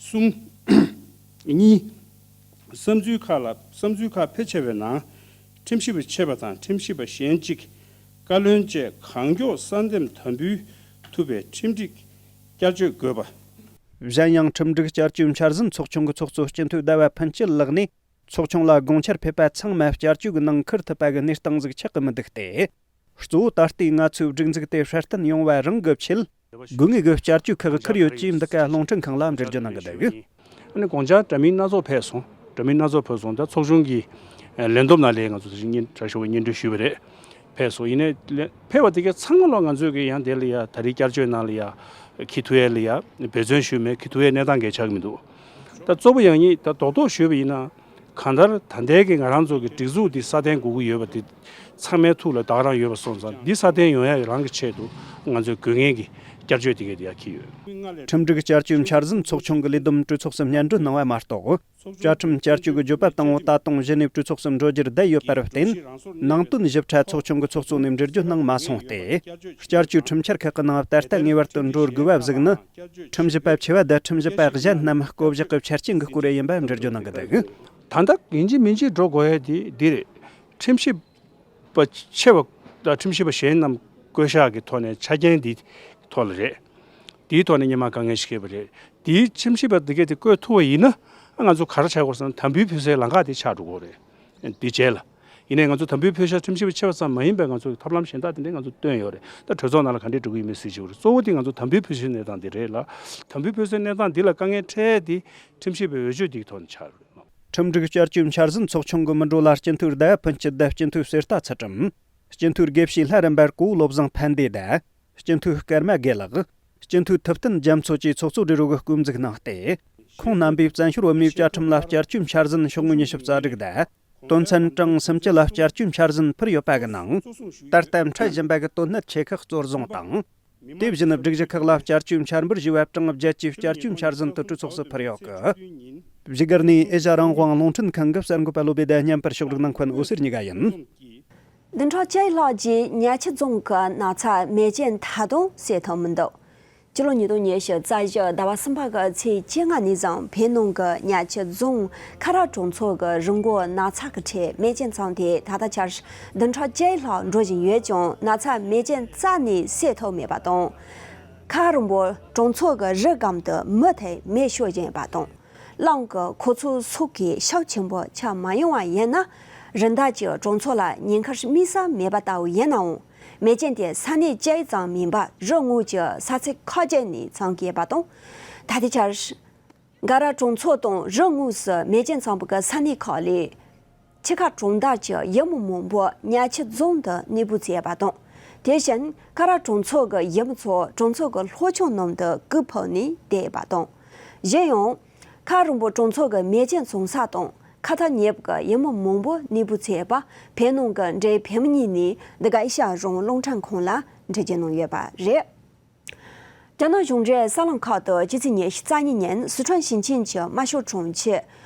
གསུམ། གཉིས། བསམ་ཚུལ་ཁག་ལ་བསམ་ཚུལ་ཁག་ཕལ་ཆེ་བའི་ནང་ཁྲིམས་ཞིབ་པ་ཆེ་བ་དང་ཁྲིམས་ཞིབ་པ་གཞན་གཅིག་བཀའ་བློན་བཅས་གང་མགྱོགས་གསར་འདེམས་དམ་འབུལ་ཐུབ་པའི་ཁྲིམས་སྒྲིག་བསྐྱར་བཅོས་དགོས་པ། གཞན་ཡང་ཁྲིམས་སྒྲིག་བསྐྱར་བཅོས་འཆར་ཟིན་ཚོགས་ཆུང་གི་ཚོགས་གཙོ་སྤྱི་འཐུས་ཟླ་བ་ཕུན་སྐྱིད་ལགས་ནས། ཚོགས་ཆུང་ལ་དགོངས་འཆར་ཕེབས་པ་ཚང་མ་བསྐྱར་བཅོས་ཀྱི་ནང་འཁུར་ཐུབ་པ་གི་གནས་སྟངས་ཟིག་ཆགས་ཀྱི་མི་འདུག་སྟེ། གཙོ་བོ་ད་ལྟའི་ང་ཚོའི་སྒྲིག་འཛུགས་དེ་སྲ་བརྟན་ཡོང་བ་རང་གི་ཆེད། དགོས་ངེས་ཀྱི་བསྐྱར་བཅོས་ཁག་འཁུར་ཡོད་ཅེས་འདི་ག་རླུང་འཕྲིན་ཁང་ལ་འགྲེལ་བརྗོད་གནང་གི་འདུག་ཨ་ནི་དགོངས་འཆར་འདྲ་མིན་སྣ་ཚོགས་ཕེབས་སོང་། འདྲ་མིན་སྣ་ཚོགས་ཕེབས་སོང་། ད་ཚོགས་ཆུང་གི་ལས་བསྡོམས་ནང་ལ་ང་ཚོ་དེ་བཞིན་སྙན་གྲགས་ཤོར་བའི་སྙན་སྒྲོན་ཞུས་པ་རེད། ཕེབས་སོང་། ཡིན་ནའི་ཕེབས་པ་དེ་གའི་ཚང་མ་ལོ་ང་ཚོས་ཀྱི་ཡང་དེ་ལ་ཡ་ད་རེས་བསྐྱར་བཅོས་ནང་ལ་ཡ་འཁྱེར་ཐུབ་ཡས་ལ་ཡ་འབད་བརྩོན་ཞུས་མེད། འཁྱེར་ཐུབ་ཡས་གནས་སྟངས་གལ་ཆགས་ཀྱི་མི་འདུག་ད་གཙོ་བོ་ཡང་ཉིད་ད་རྡོག་རྡོག་ཞུས་པ་ཡིན་ན། གང་ལྟར་ད་ལྟའི་གི་ང་རང་ཚོ་གི་སྒྲིག་འཛུགས་འདི་སྲ་བརྟན་དགོས་ཀྱི་ཡོད་པ་དེ་ཚང་མའི་ཐུགས་ལ་ད་ག་རང་ཡོད་པ་སོང་ཙང་། འདི་སྲ་བརྟན་ཡོང་ཡ་རང་གི་ཆེད་དུ་ང་ཚོས་དགོས་ངེས་ཀྱི་བསྐྱར་བཅོས་དེ་གའི་དེ་ཡ་འཁྱེར་ཡོད། ཁྲིམས་སྒྲིག་བསྐྱར་བཅོས་འཆར་ཟིན་ཚོགས་ཆུང་གི་ལས་བསྡོམས་གྲོས་ཚོགས་སུ་སྙན་སྒྲོན་གནང་བ་མ་གཏོགས། བཅའ་ཁྲིམས་བསྐྱར་བཅོས་ཀྱི་བརྗོད་པ་བཏང་བ་ད་དུང་གཞི་ནས་གྲོས་ཚོགས་སུ་འགྲོ་རྒྱུར་བསྡད་ཡོད་པར་བརྟེན། ནང་དོན་ཞིབ་ཕྲ་ཚོགས་ཆུང་གི་ཚོགས་གཙོ་ནས་འགྲེལ་བརྗོད་གནང་མ་སོང་སྟེ། བསྐྱར་བཅོས་ཁྲིམས་འཆར་ཁག་གི་ནང་ད་ལྟ་ངེས་པར་དུ་འགྲོ་དགོས་པ་ཟིག་ནི། ཁྲིམས་ཞིབ་པ་ཆེ་བ་དང་ཁྲིམས་ཞིབ་པ་གཞན་རྣམས་བསྐོ་བཞག་གི་ཆ་རྐྱེན་གྱི་སྐོར་ཡིན་པ་འགྲེལ་བརྗོད་གནང་གི་འདུག་ད་ལྟ་ཡིན་གཅིག་མིན་གཅིག་འགྲོ་དགོས་ཡ་དེ་འདི་རེད། ཁྲིམས་ཞིབ་པ་ཆེ་བ་དང་ཁྲིམས་ཞིབ་པ་གཞན་རྣམས་བསྐོ་བཞག་གི་ཐོག་ནས་ཆ་རྐྱེན་འདི་ཐོག་ལ་རེད། དེའི་ཐོག་ནས་སྔོན་མ་དཀའ་ངལ་ཞིག་འཕྲད་པ་རེད། དེའི་ཁྲིམས་ཞིབ་པ་འདི་གས་དེ་བསྐོ་ཐུབ་པ་ཡིན་ན། ང་ཚོ་ག་རེ་བྱ་དགོས་ཟེར་ན་དམ་འབུལ་ཕུལ་སའི་ལམ་ཁ་དེ་ཆགས་འགྲོ་གི་རེད། འདི་བྱས་ལ། ཡིན་ནའི་ང་ཚོ་དམ་འབུལ་ཕུལ་ཤག་ཁྲིམས་ཞིབ་པ་ཆེ་བ་ཙམ་མ་ཡིན་པའི་ང་ཚོ་ཐབས་ལམ་གཞན་དག་དེ་འདྲའི་ང་ཚོ་བཏོན་ཡོད་རེད། ད་གྲོས་ཚོགས་ནང་ལ་ག་འདྲས་འགྲོ་གི་ཡོད་མེད་གཟིགས་བྱེད་དགོས་རེད། གཙོ་བོ་དེ་ང་ཚོ་དམ་འབུལ་ཕུལ་སའི་གནས་སྟངས་དེ་རེད་ལ། དམ་འབུལ་ཕུལ་སའི་གནས་སྟངས་འདི་ལ་དཀའ་ངལ་འཕྲད་དེ་ཁྲིམས་ཞིབ་པའི་འོས་ཆོས་འདིའི་ཐོག་ནས་ཆགས་རེད། ཁྲིམས་སྒྲིག་བསྐྱར་བཅོས་འཆར་ཟིན་ཚོགས་ཆུང་གི་མི་འགྲོ་ལ་སྤྱི་འཐུས་ཟླ་ཕུན་སྐྱིད་དང་སྤྱི་འཐུས་གསེར་རྟ་ཚུལ་ཁྲིམས། སྤྱི་འཐུས་དགེ་བཤེས་ལྷ་རམས་པ་གོ་བློ་བཟང་ཕན་བདེ་དང་། སྤྱི་འཐུས་ཀརྨ་དགེ་ལགས། སྤྱི་འཐུས་ཐུབ་བསྟན་རྒྱ་མཚོ་བཅས་ཚོགས་གཙོ་སྦྲེལ་རོགས་ཀྱིས་སྐུ་གཟུགས་གནང་སྟེ། ཁོང་རྣམ་པས་བཙན་བྱོལ་བོད་མིའི་བཅའ་ཁྲིམས་ལ་བསྐྱར་བཅོས་འཆར་ཟིན་ཤོག་ངོས་ཉི་ཤུ་རྩ་དྲུག་དང་། དོན་ཚན་གྲངས་སུམ་ཅུ་ལ་བསྐྱར་བཅོས་འཆར་ཟིན་ཕུལ་ཡོད་པ་གི་ནང་། ད་ལྟ་འཕྲལ་བཞིན་པ་གི་དོན་གནད་ཆེ་ཁག་གཙོར་བཟུང་དང་། དེ་བཞིན་སྒྲིག་གཞི་ཁག་ལ་བསྐྱར་བཅོས་འཆར་འབུལ་ཞུས་པ་གྲངས་བརྒྱད་ཀྱི་བསྐྱར་བཅོས་འཆར་ཟིན་དེ་གྲོས་ཚོགས་སུ་ཕུལ་ཡོད་གི། བཞུགས་སྒར་ནས་ཨེ་ཤ་རང་དབང་རླུང་འཕྲིན་ཁང་གི་གསར་འགོད་པ་བློ་བདེ་ལྡན་བརྙན་པར་ཕྱོགས་སྒྲིག་གནང་མཁན་འོད་ཟེར་གཉིས་ཀ་ཡིན། བདུན་ཕྲག་བཅུ་ལྷག་རྗེས་ཉ་ཆུ་རྫོང་གི་ན་ཚ་མེ་ལྕེ་ད་དུང་སེལ་ཐུབ་མི་འདུག་ཕྱི་ལོ་ཉིས་སྟོང་ཉི་ཤུ་རྩ་བཞི་ཟླ་བ་གསུམ་པ་གི་ཚེས་བཅོ་ལྔ་ནས་བཟུང་བོད་ནང་གི་ཉ་ཆུ་རྫོང་ཁ་ར་གྲོང་ཚོ་གི་རི་མགོ་ན་ཚ་གི་ཁྲོད་མེ་ལྕེ་འཚང་སྟེ་ད་ལྟ་ཆར་བདུན་ཕྲག་བཅུ་ལྷག་འགྲོ་བཞིན་ཡོད་ཀྱང་ན་ཚ་མེ་ལྕེ་རྩ་ནས་སེལ་ཐུབ་མེད་པ་དང་། ཁ་རི་མགོ་གྲོང་ཚོ་གི་རི་སྒང་དུ་མུ་མཐུད་མེ་ཤོར་བཞིན་ཡོད་པ་དང་། རླངས་ཀྱིས་ཁོ་ཚོའི་སྲོག་གི་ཤུགས་ཆེན་པོ་ཁྱབ་མ་ཡོང་བ་ཡིན་ན། རི་འདབས་ཀྱི་གྲོང་ཚོ་ལ་ཉེན་ཁར་དམིགས་ས་མེད་པ་ལྟ་བུ་ཡིན་ནའང་། མེ་ལྕེ་དེ་ས་གནས་གཅིག་ཙམ་མིན་པར་རི་ངོས་ཀྱི་ས་ཚིགས་ཁག་ཅིག་ནས་འཚང་གི་ཡོད་པ་དང་། ད་ལྟའི་ཆར། འགའ་ར་གྲོང་ཚོ་དང་རི་ངོས་སུ་མེ་ལྕེ་འཚང་བའི་ས་གནས་ཁག་ལས། ཆུ་ཁ་གྲོང་རྡལ་གྱི་ཡུལ་མི་མང་པོ་ཉ་ཆུ་རྫོང་དུ་གནས་སྤོས་བྱས་པ་དང་། དེ་བཞིན་ཁ་ར་གྲོང་ཚོ་གི་ཡུལ་མི་ཚོ་གྲོང་ཚོ་གི་ལྷོ་ཕྱོགས་རྣམས་དུ་སྐུད་ཕུབ་ནས་བསྡད་ཡོད་པ་དང་། གཞན་ཡང་། ཁ་རི་མགོ་གྲོང་ཚོ་གི་མེ་ལྕེ་འཚང་ས་དང་ཁ་ཐག་ཉེ་བའི་ཡུལ་མི་མང་པོ་གནས་སྤོས་བྱས་པ་བོད་ནང་གི་འབྲེལ་ཡོད་བོད་མི་གཉིས་ནས་འདི་ག་ཨེ་ཤ་ཡ་རང་དབང་རླུང་འཕྲིན་ཁང་ལ་འགྲེལ་བརྗོད་གནང་ཡོད་པ་རེད། རྒྱ་ནག་གཞུང་འབྲེལ་གསར་ལམ་ཁག་ཏུ་ཕྱི་ཚེས་ཉི་ཤུ་རྩ་གཉིས་ཉིན་སི་ཁྲོན་ཞིང་ཆེན་གྱི་དམར་ཤོག་དྲུང་ཆེ་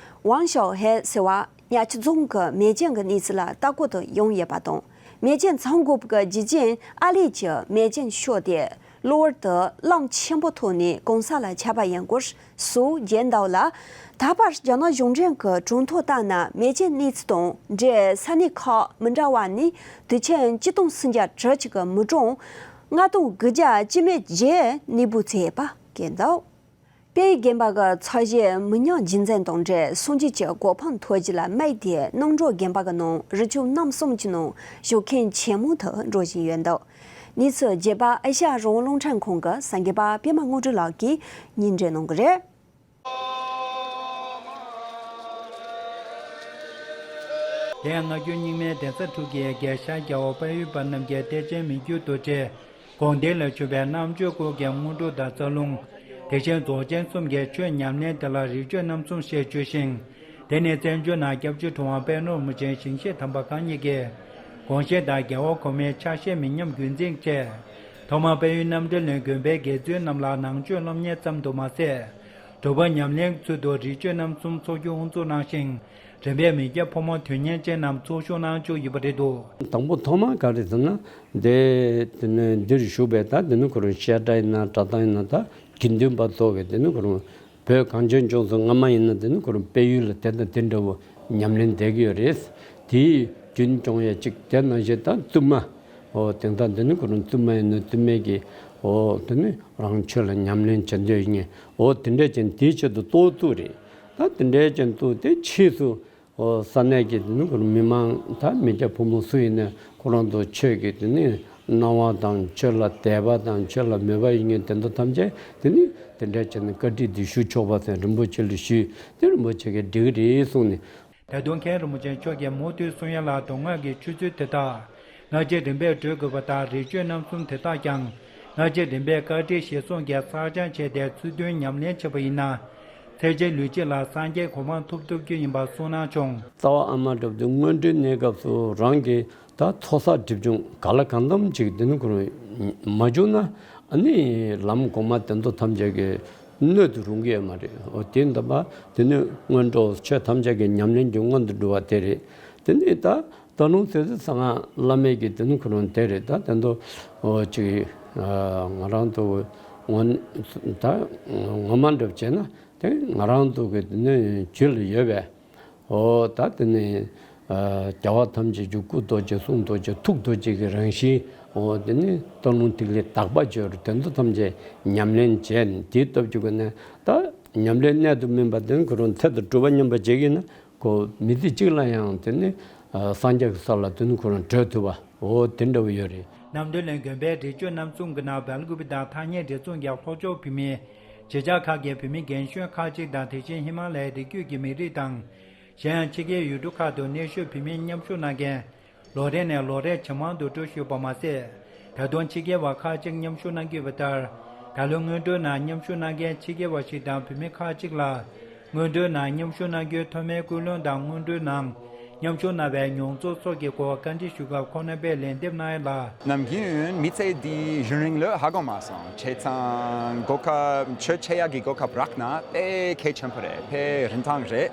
ཝང་ཞའོ་ཧེ་ཟེར་བ་ཉ་ཆུ་རྫོང་གི་མེ་ལྕེ་གི་གནས་ཚུལ་ལ་ལྟ་སྐོར་དུ་ཡོང་ཡོད་པ་དང་། མེ་ལྕེ་འཚང་དགོས་པའི་རྒྱུ་རྐྱེན་ཨ་ལེ་གྱི་མེ་ལྕེ་ཤོར་ཏེ་གློ་བུར་དུ་རླངས་ཆེན་པོ་ཐོག་ནས་གང་ས་ལ་ཁྱབ་པ་ཡིན་སྐོར་སོགས་བརྗོད་འདུག་ལ། ད་བར་རྒྱ་ནག་གཞུང་འབྲེལ་གྱི་གྲངས་ཐོ་ལྟར་ན་མེ་ལྕེ་གནས་ཚུལ་དང་འབྲེལ་ས་གནས་ཁག་མི་འདྲ་བ་ནས་དུས་ཆེན་ཆིག་སྟོང་སུམ་བརྒྱ་དྲུག་ཅུ་གི་མི་གྲངས་ལྔ་སྟོང་དགུ་བརྒྱ་བཅུ་མེད་བརྒྱད་གནས་སྤོས་བྱས་པ་བཀོད་འདུག་དཔལ་ཡུལ་དགོན་པ་གི་ཚོགས་གཞིས་མི་ཉག་རྒྱུན་འཛིན་དང་འབྲེལ་སངས་རྒྱས་ཀྱི་གོ་འཕང་ཐོབ་རྒྱུ་ལ་དམིགས་ཏེ་རྣམ་གྲོལ་དགོན་པ་གི་ནང་རི་ཆུ་རྣམ་གསུམ་གྱི་ནང་ཞོགས་ཁན་ཆེན་མོ་དུ་འགྲོ་བཞིན་ཡོད་འདུག་གནས་ཚུལ་རྒྱས་པ་ཨེ་ཤ་ཡ་རང་དབང་རླུང་འཕྲིན་ཁང་གི་གསར་འགོད་པ་པད་མ་དངོས་གྲུབ་ལགས་ཀྱིས་སྙན་སྒྲོན་གནང་གི་རེད། དེ་ཡང་སྔ་འགྱུར་རྙིང་མའི་གདན་ས་དྲུག་གི་རྒྱལ་ཤ་རྒྱལ་བ་དཔལ་ཡུལ་པ་རྣམས་ཀྱི་གཏེར་ཆེན་མི་འགྱུར་རྡོ་རྗེ་དགོངས་ལྡན་ལ་བྱོན་པའི་རྣམ་དཔྱོད་སྐོར་གྱི་སྔོན་འགྲོ་དང་རྩ་རླུང་། དེ་བཞིན་རྫོགས་ཆེན་གསུམ་གྱི་ཆོས་ཉམས་ལེན་དེ་ལ་རིགས་གཅོད་རྣམ་གསུམ་ཞེས་བརྗོད་ཅིང་། དེ་ནི་བཙན་བྱོལ་ནང་སྐྱབས་བཅོལ་གྲུབ་དབང་དཔལ་ནོར་བུ་ཆེན་ཞིང་གཤེགས་དམ་པ་གང་ཉིད་ཀྱི་དགོངས་བཞེད་དང་རྒྱལ་བ་གོང་མའི་ཕྱག་བཞེས་མི་ཉམས་རྒྱུན་འཛིན་ཆེད། ཐོག་མར་དཔལ་ཡུལ་རྣམ་གྲོལ་ནས་དགོན་པའི་དགེ་ཚུལ་རྣམས་ལ་ནང་ཆོས་སློབ་གཉེར་ཙམ་དུ་མ་ཟད། སྒྲུབ་པ་ཉམས་ལེན་ཚུལ་དུ་རིགས་གཅོད་རྣམ་གསུམ་ཚོགས་རྒྱུ་དབུ་འཛུགས་གནང་ཞིང་། རིམ་པས་མི་སྐྱ་ཕོ་མོ་དོན་གཉེར་ཅན་རྣམས་ཚོགས་ཞུགས་གནང་བཅུག་ཡོད་པ་རེད་འདུག་དང་པོ་ཐོག་མ་ག་རེ་ཟེར་ན། འདི་དེ་ནི་འདིར་བཞུགས་པའི་ད་དེ་ནི་ཁོ་རང་བཤད་གྲྭ་ཡིན་ན་གྲྭ་ཚང་ཡིན་ན་ད་དགེ་འདུན་པ་ཚོ་གི་དེ་ནི་ཁོ་རང་བོད་གངས་ཅན་ལྗོངས་སུ་སྔ་མ་ཡིན་ན་དེ་ནི་ཁོ་རང་དཔལ་ཡུལ་ལ་དེ་དང་དེ་འདྲ་བོ་ཉམས་ལེན་བསྡད་ཀྱི་ཡོད་རེད། དེའི་རྒྱུན་སྐྱོང་ཡས་གཅིག་དེ་ནང་བཞིན་ད་བཙུན་མ། འོ་དེང་སང་དེ་ནི་ཁོ་རང་བཙུན་མ་ཡིན་ན་བཙུན་མའི་གི་འོ་དེ་ནི་རང་ཆོས་ལ་ཉམས་ལེན་བྱེད་འདོད་ཡིན། འོ་དེ་འདྲ་ཅན་དེའི་ཆེད་དུ་གཏོར་བཙུགས་རེད། ད་དེ་འདྲ་ཅན་བཙུགས་དེ་ཕྱིས་སུ་འོ་ས་གནས་ཀྱི་དེ་ནི་ཁོ་རང་མི་མང་ད་མི་སྐྱ་ཕོ་མོ་སུ་ཡིན་ན་ཁོ་རང་ཚོ་ཆོས་ཀྱི་དེ་ནི་སྣང་བ་དང་ཆོས་ལ་དད་པ་དང་ཆོས་ལ་མོས་པ་ཡིན་མཁན་དེ་ཚོ་ཐམས་ཅད་དེ་ནི་དེ་འདྲ་བྱས་ནས་བཀའ་ཁྲིད་འདི་ཞུ་ཆོག་པ་ཟེར་རིན་པོ་ཆེ་ལ་ཞུས་དེ་རིན་པོ་ཆེ་གིས་འགྲིག་གི་རེད་གསུངས་ནས། ད་དུང་མཁན་རིན་པོ་ཆེ་མཆོག་གིས་མུ་མཐུད་གསུང་ཡ་ལ་མདོ་སྔགས་ཀྱི་ཆོས་ཚུལ་དེ་དག་སྔ་རྗེས་རིམ་པས་གྲོལ་དགོས་པ་དང་རིགས་གཅོད་རྣམ་གསུམ་དེ་དག་ཀྱང་སྔ་རྗེས་རིམ་པས་བཀའ་ཁྲིད་ཞེས་གསུངས་ཀྱང་བསགས་སྦྱང་བྱས་ཏེ་ཚུལ་མཐུན་ཉམས་ལེན་བྱས་པ་ཡིན་ན། ཚེ་གཅིག་ལུས་གཅིག་ལ་སངས་རྒྱས་གོ་འཕང་ཐོབ་ཐུབ་རྒྱུ་ཡིན་པ་གསུངས་གནང་བྱུང་། རྩ་བ་ཨ་མ་གྲུབ་དུས་སྔོན་འགྲོའི་གནས་སྐབས་སུ་རང་གི་ད་ཚོགས་བསགས་སྒྲིབ་སྦྱོང་ག་ལ་གང་འཚམ་ཅིག་དེ་ནི་ཁོ་རང་མ་བྱུང་ན་ཨ་ནི་ལམ་གོང་མ་དེ་ཚོ་ཐམས་ཅད་ཀྱི་སྣོད་དུ་རུང་གི་ཡོད་མ་རེད། འོ་དེ་འདི་པ་དེ་ནི་སྔོན་འགྲོ་ཆོས་ཐམས་ཅད་ཀྱི་ཉམས་ལེན་གྱི་སྔོན་དུ་འགྲོ་བ་དེ་རེད། དེ་ནི་ད་ད་རུང་ཚེ་ཚེ་གསང་སྔགས་བླ་མེད་ཀྱི་དེ་ནི་ཁོ་རང་དེ་རེད། ད་དེ་ཚོ་འོ་ཅིག་ང་རང་ཚོ་ངོ་ད་ངོ་མ་འགྲུབ་བྱས་ན་དེ་ང་རང་ཚོ་གི་དེ་ནི་རྒྱུད་ལ་ཡོད་པས། འོ་ད་དེ་ནི་རྒྱལ་བ་ཐམས་ཅད་ཀྱི་སྐུ་རྡོ་རྗེ་གསུང་རྡོ་རྗེ་ཐུགས་རྡོ་རྗེ་གི་རང་བཞིན། འོ་དེ་ནི་སྟོང་ལུང་ཐིག་ལེ་དག་པ་སྦྱོར་དེ་ཚོ་ཐམས་ཅད་ཉམས་ལེན་བྱས་ནས་དེའི་སྟབས་ཀྱིས་ཀྱི་ནི་ད་ཉམས་ལེན་གནད་དུ་སྨིན་པ་དེ་ནི་ཁོ་རང་ཚད་དུ་གྲུབ་པ་མཉམ་པ་བྱེད་ཀྱི་ན་ ཁོ་མི་ཚེ་གཅིག་ལ་ཡང་དེ་ནི་ཨ་སངས་རྒྱས་ཀྱི་ས་ལ་དེ་ནི་ཁོ་རང་བགྲོད་ཐུབ་པ་འོ་དེ་འདྲ་བོ་ཡོད་རེད། རྣམ་གྲོལ་གླིང་དགོན་པའི་འབྲེལ་མཆོད་རྣམ་གསུམ་གྱི་ནང་སྦེལ་ཀོབ་དང་ཐ་སྙད་འབྲེལ་ཚོགས་ཀྱི་ལྷོ་ཕྱོགས་བོད་མིའི་གཞིས་ཆགས་ཁག་གི་བོད་མི་རྒན་གཞོན་ཁག་ཅིག་དང་དེ་བཞིན་ཧི་མ་ལ་ཡའི་རི་རྒྱུད་ཀྱི་མི་རིགས་དང་། གཞན་ཡང་ཕྱི་རྒྱལ་ཡུལ་གྲུ་ཁག་ཏུ་གནས་བཞུགས་བོད་མི་མཉམ་ཞུགས་གནང་མཁན། ལོ་རེ་ནས་ལོ་རེར་ཇེ་མང་དུ་འགྲོ་བཞིན་པ་མ་ཟད། ད་དུང་ཕྱི་རྒྱལ་བ་ཁག་ཅིག་མཉམ་ཞུགས་གནང་གི་ཡོད་པ་ལྟར། ད་ལོའི་སྔོན་འགྲོའི་ནང་མཉམ་ཞུགས་གནང་མཁན་ཕྱི་རྒྱལ་བ་ཞིག་དང་བོད་མི་ཁག་ཅིག་ལ། སྔོན་འགྲོའི་ནང་མཉམ་ཞུགས་གནང་རྒྱུའི་མཐོ་དམན་ཀུན་སློང་དང་སྔོན་འགྲོའི་ནང་མཉམ་ཞུགས་གནང་བའི་མྱོང་ཚོར་སོགས་ཀྱི་སྐོར་བཀའ་འདྲི་ཞུ་སྐབས་ཁོང་རྣམ་པས་ལན་འདེབས་གནང་ཡ་ལ། ནམ་རྒྱུན་མི་ཚེ་འདི་ཡུན་རིང་ལོས་ཧ་གོ་མ་སོང་། བྱས་ཙང་གོ་སྐབས་ཆོས་འཆད་ཡག་གི་གོ་སྐབས་རག་ན་དཔེ་གལ་ཆེན་པོ་རེད། དཔེ་རིན་ཐང་རེད།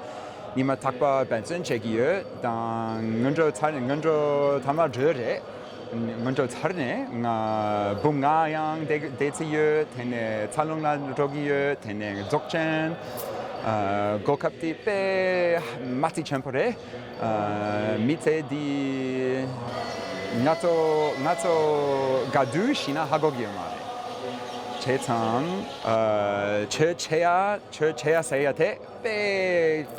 ཉི་མ་རྟག་པར་འབད་བརྩོན་བྱེད་ཀྱི་ཡོད་དང་། སྔོན་འགྲོ་ཚར་ནས་སྔོན་འགྲོ་ཐ་མ་འགྲོ་རེད། སྔོན་འགྲོ་ཚར་ནས་ང་འབུམ་ལྔ་ཡང་བསྡད་བསྡད་རྩིས་ཡོད། དེ་ནས་འཚར་ལོངས་ལ་འགྲོ་གི་ཡོད། དེ་ནས་རྫོགས་ཆེན་ཨ་གོ་སྐབས་དེ་དཔེ་མ་རྩིས་ཆེན་པོ་རེད། ཨ་མི་ཚེ་འདི་ང་ཚོ་ང་ཚོ་ག་དུས་ཤི་ན་ཧ་གོ་གི་ཡོད་མ་རེད། བྱས་ཙང་ཨ་ཆོས་འཆད་ཡ་ཆོས་འཆད་ཡ་ཟེར་ཡ་དེ་དཔེ་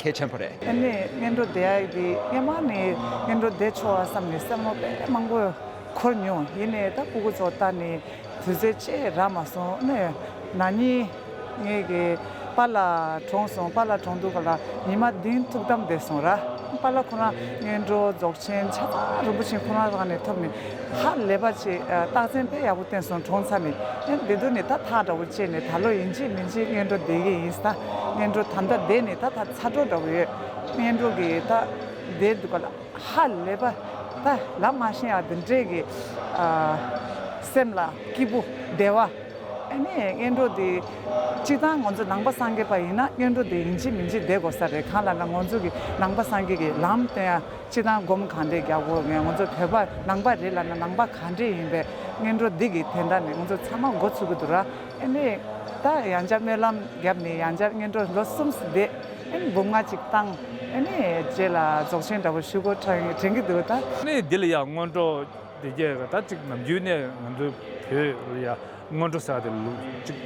གལ་ཆེན་པོ་རེད། ཨ་ནི་སྔོན་འགྲོ་བསྡད་ཡ་དེ་སྔོན་མ་ནས་སྔོན་འགྲོ་བསྡད་ཆོག་པ་བསམ་ནས་བསམ་བློ་དཔེ་མང་པོ་འཁོར་མྱོང་། ཡིན་ནའི་ད་སྤུ་གུ་ཚོ་ལྟ་ནས་དུས་ཚོད་ཅིག་རག་མ་སོང་། ཨ་ནི་ན་ནིང་ངེད་ཀྱི་པཱ་ལགས་གྲོངས་སོང་། པཱ་ལགས་གྲོངས་དུས་སྐབས་ལ་ཉི་མ་བདུན་ཐུགས་དམ་བསྡད་སོང་ར། པཱ་ལགས་ཁོ་རང་སྔོན་འགྲོ་རྫོགས་ཆེན་ཆ་ཚང་རིན་པོ་ཆེ་ཁོ་རང་རང་ནས་ཐོབ་ནས་ཧ་ལས་པ་ཆེ། ཨ་རྟགས་མཚན་དཔེ་ཡག་པོ་བསྟན་སོང་། གྲོངས་ཚར་ནས། ཨེ་འདི་དུས་ནས་ད་ཐག་འདྲ་བོ་བཅད་ནས་ད་ལོ་ཡིན་གཅིག་མིན་གཅིག་སྔོན་འགྲོ་བསྡད་ཀྱི་ཡིན། ད་སྔོན་འགྲོ་ད་ལྟ་བསྡད་ནས་ད་ད་ཚ་འགྲོ་འདྲ་བོ་ཡོད། སྔོན་འགྲོ་གི་ད་བསྡད་འདུག་ག་ལ་ཧ་ལས་པ། ད་ལབ་མ་ཤེས་ཡ་འདི་འདྲས་ཀྱི་ཨ་སེམས་ལ་སྐྱིད་པོ་བདེ་བ། ཨ་ནི་སྔོན་འགྲོ་འདི་སྤྱིར་བཏང་ང་ཚོ་ནང་པ་སངས་རྒྱས་པ་ཡིན་ན་སྔོན་འགྲོ་འདི་ཡིན་གཅིག་མིན་གཅིག་བསྡད་དགོས་ས་རེད། གང་ལབ་ན་ང་ཚོ་གི་ནང་པ་སངས་རྒྱས་ཀྱི་ལམ་སྟོན་ཡ། སྤྱིར་བཏང་སྒོམ་གང་འདྲས་རྒྱག་དགོས། ང་ཚོ་བོད་པ་ནང་པ་རེད་ལབ་ན་ནང་པ་གང་འདྲས་ཡིན་པའི་སྔོན་འགྲོ་འདི་གི་དོན་དག་ནས་ང་ཚོ་ཚང་མ་འགོ་ཚུགས་ཀྱི་འདུག་ར། ཨ་ནི་ད་ཡང་བསྐྱར་སྨོན་ལམ་བརྒྱབ་ནས་ཡང་བསྐྱར་སྔོན་འགྲོ་ལོ་གསུམ་བསྡད། ཨ་ནི་འབུམ་ལྔ་ཅིག་བཏང་། ཨ་ནི་རྗེས་ལ་རྫོགས་ཆེན་འདྲ་པོ་ཞུ་དགོས་དྲན་དྲན་གྱི་འདུག་ད། ཨ་ནི་འདི་ལ་ཡང་སྔོན་འགྲོ་དེ་གས་ད་ཅིག་ནམ་རྒྱུན་ནས་ང་ཚོའི་བོད་ལ་ཡ། སྔོན་འགྲོ་ཟེར་དེ་ལུགས་གཅིག་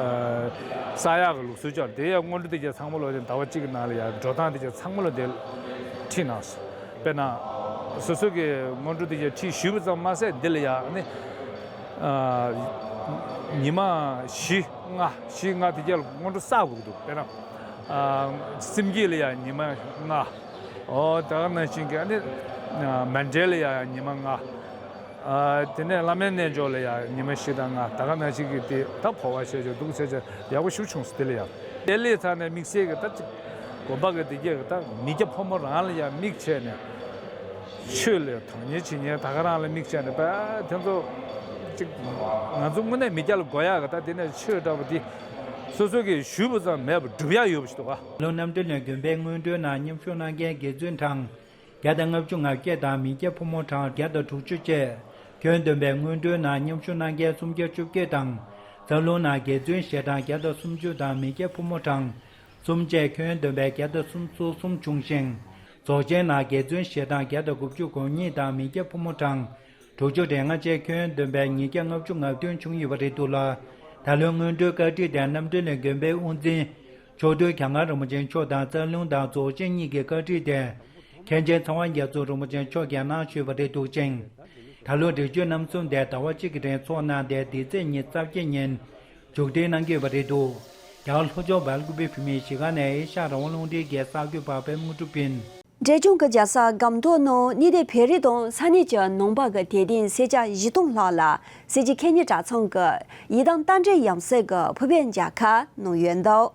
ཨ་ས་ཡག་གི་ལུགས་སྲོལ་ཅིག་ཡོད་རེད། དེ་ཡང་སྔོན་འགྲོ་དེ་གྱད་ཚང་མ་ལོ་དེ་ཟླ་བ་གཅིག་གི་ནང་ལ་ཡང་འགྲོ་སྟངས་དེ་གྱད་ཚང་མ་ལོ་དེ་ཁྲིད་གནང་སོང་། དཔེར་ན་སོ་སོ་གི་སྔོན་འགྲོ་དེ་གྱད་ཁྲིད་ཞུས་པ་ཙམ་མ་ཟད་འདི་ལ་ཡང་ནི་ཨ་ཉི་མ་བཞི་ལྔ་བཞི་ལྔ་དེ་གྱད་ལ་སྔོན་འགྲོ་བསགས་དགོས་ཀྱི་འདུག་དཔེར་ན་ཨ་སེམས་བསྐྱེད་ལ་ཡང་ཉི་མ་ལྔ། ཨོ་ད་ག་ནང་བཞིན་གྱི་ཨ་ནི་མཎྜལ་ལ་ཡང་ཉི་མ་ལྔ། ཨ་དེ་ནས་བླ་མའི་རྣལ་འབྱོར་ལ་ཡང་ཉི་མ་བཞི་དང་ལྔ། ད་ག་ནང་བཞིན་གྱི་དེ་ད་འཕོ་བ་བཤད་ཆོག་འདུག་བཤད་ཆོག་ཡག་པོ་ཞིག་བྱུང་སོང་། དེ་ལ་ཡང་དེ་ལས་ཚར་ནས་དམིགས་བསལ་གྱི་ད་ཅིག་དགོན་པ་གི་དེ་གྱད་གི་ད་མི་སྐྱ་ཕོ་མོ་རང་ལ་ཡང་དམིགས་བྱས་ནས་ཆོས་ལ་དོན་གཉེར་བྱེད་མཁན་ད་ག་རང་ལ་དམིགས་བྱས་ནས་པ་དེ་ཚོ་ཅིག་ང་ཚོ་དངོས་གནས་མི་སྐྱ་ལ་དགོས་ཡག་གི་ད་དེ་ནས་ཆོས་འདྲ་པོ་དེ་སོ་སོ་གིས་ཞུས་པ་ཙམ་མེད་པར་སྒྲུབ་ཡག་ཡོད་པ་ཞིག་འདུག་ག་ལོ་རྣམ་གྲོལ་གླིང་དགོན་པའི་སྔོན་འགྲོའི་ནང་མཉམ་ཞུགས་གནང་མཁན་དགེ་བཙུན་གྲངས་བརྒྱ་དང་ལྔ་བཅུ་ང་བརྒྱད་དང་མི་སྐྱ་ཕོ་མོ་གྲངས་བརྒྱ་དང་དྲུག་ཅུ་བཅས། ཁྱོན་བསྡོམས་པའི་སྔོན་འགྲོའི་ནང་མཉམ་ཞུགས་གནང་མཁན་སུམ་བརྒྱ་བཅོ་བརྒྱད་དང་། རྩ་རླུང་ནང་དགེ་བཙུན་ཞལ་གྲངས་བརྒྱ་དང་སུམ་ཅུ་དང་མི་སྐྱ་ཕོ་མོ་གྲངས་གསུམ་བཅས་ཁྱོན་བསྡོམས་པའི་བརྒྱ་དང་སུམ་ཅུ་སོ་གསུམ་བྱུང་ཞིང་། རྫོགས་ཆེན་ནང་དགེ་བཙུན་ཞལ་གྲངས་བརྒྱ་དང་དགུ་བཅུ་གོ་གཉིས་དང་མི་སྐྱ་ཕོ་མོ་གྲངས་དྲུག་ཅུ་རེ་ལྔ་བཅས་ཁྱོན་བསྡོམས་པའི་ཉིས་བརྒྱ་ལྔ་བཅུ་ང་བདུན་བྱུང་ཡོད་པ་རེད་འདུག་ལ། ད་ལོའི་སྔོན་འགྲོའི་བཀའ་ཁྲིད་དེ་རྣམ་གྲོལ་གླིང་དགོན་པའི་དབུ་འཛིན། མཆོག་སྤྲུལ་གྱང་ཁ་རིན་པོ་ཆེ་མཆོག་དང་རྩ་རླུང་དང་རྫོགས་ཆེན་གཉིས་ཀྱི་བཀའ་ཁྲིད་དེ། མཁན་ཆེན་ཚེ་དབང་རྒྱ་མཚོ་རིན་པོ་ཆེ་མཆོག་གིས་གནང་ཞུས་པ་རེད་འདུག་ཅིང་། ད་ལོ་འབྲེལ་མཆོད་རྣམ་གསུམ་དེ་ཟླ་བ་གཅིག་གི་རིང་འཚོགས་གནང་སྟེ་འདི་ཚེས་ཉི་ཤུ་རྩ་བརྒྱད་ཉིན་མཇུག་སྒྲིལ་གནང་གི་ཡོད་པ་རེད་འདུག་རྒྱ་གར་ལྷོ་ཕྱོགས་སྦེལ་ཀུ་པེ་བོད་མིའི་གཞིས་ཀ་ནས་ཨེ་ཤ་ཡ་རང་དབང་རླུང་འཕྲིན་གྱི་གསར་འགོད་པ་པད་མ་དངོས་གྲུབ་ཡིན། འབྲས་ལྗོངས་ཀྱི་རྒྱལ་ས་སྒམ་ཏོག་ནང་ཉི་ཟླའི་བོད་རིགས་དང་ས་གནས་ཀྱི་ནང་པ་གི་དད་ལྡན་སེར་སྐྱ་བཞི་སྟོང་ལྷག་ལ་སྲིད་སྤྱི་ཁེ་ཉིན་གྲྭ་ཚང་གི་ཡི་དམ་རྟ་མགྲིན་ཡབ་སྲས་ཀྱི་ཕུར་པའི་མཇལ་ཁ་གནང་ཡོད་འདུག་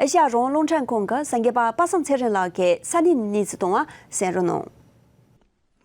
ཨེ་ཤ་ཡ་རང་དབང་རླུང་འཕྲིན་ཁང་གི་གསར་འགོད་པ་པ་སངས་ཚེ་རིང་ལགས་ཀྱིས་ས་གནས་ནས་གནས་ཚུལ་བཏང་བ་གསན་རོགས་གནང་།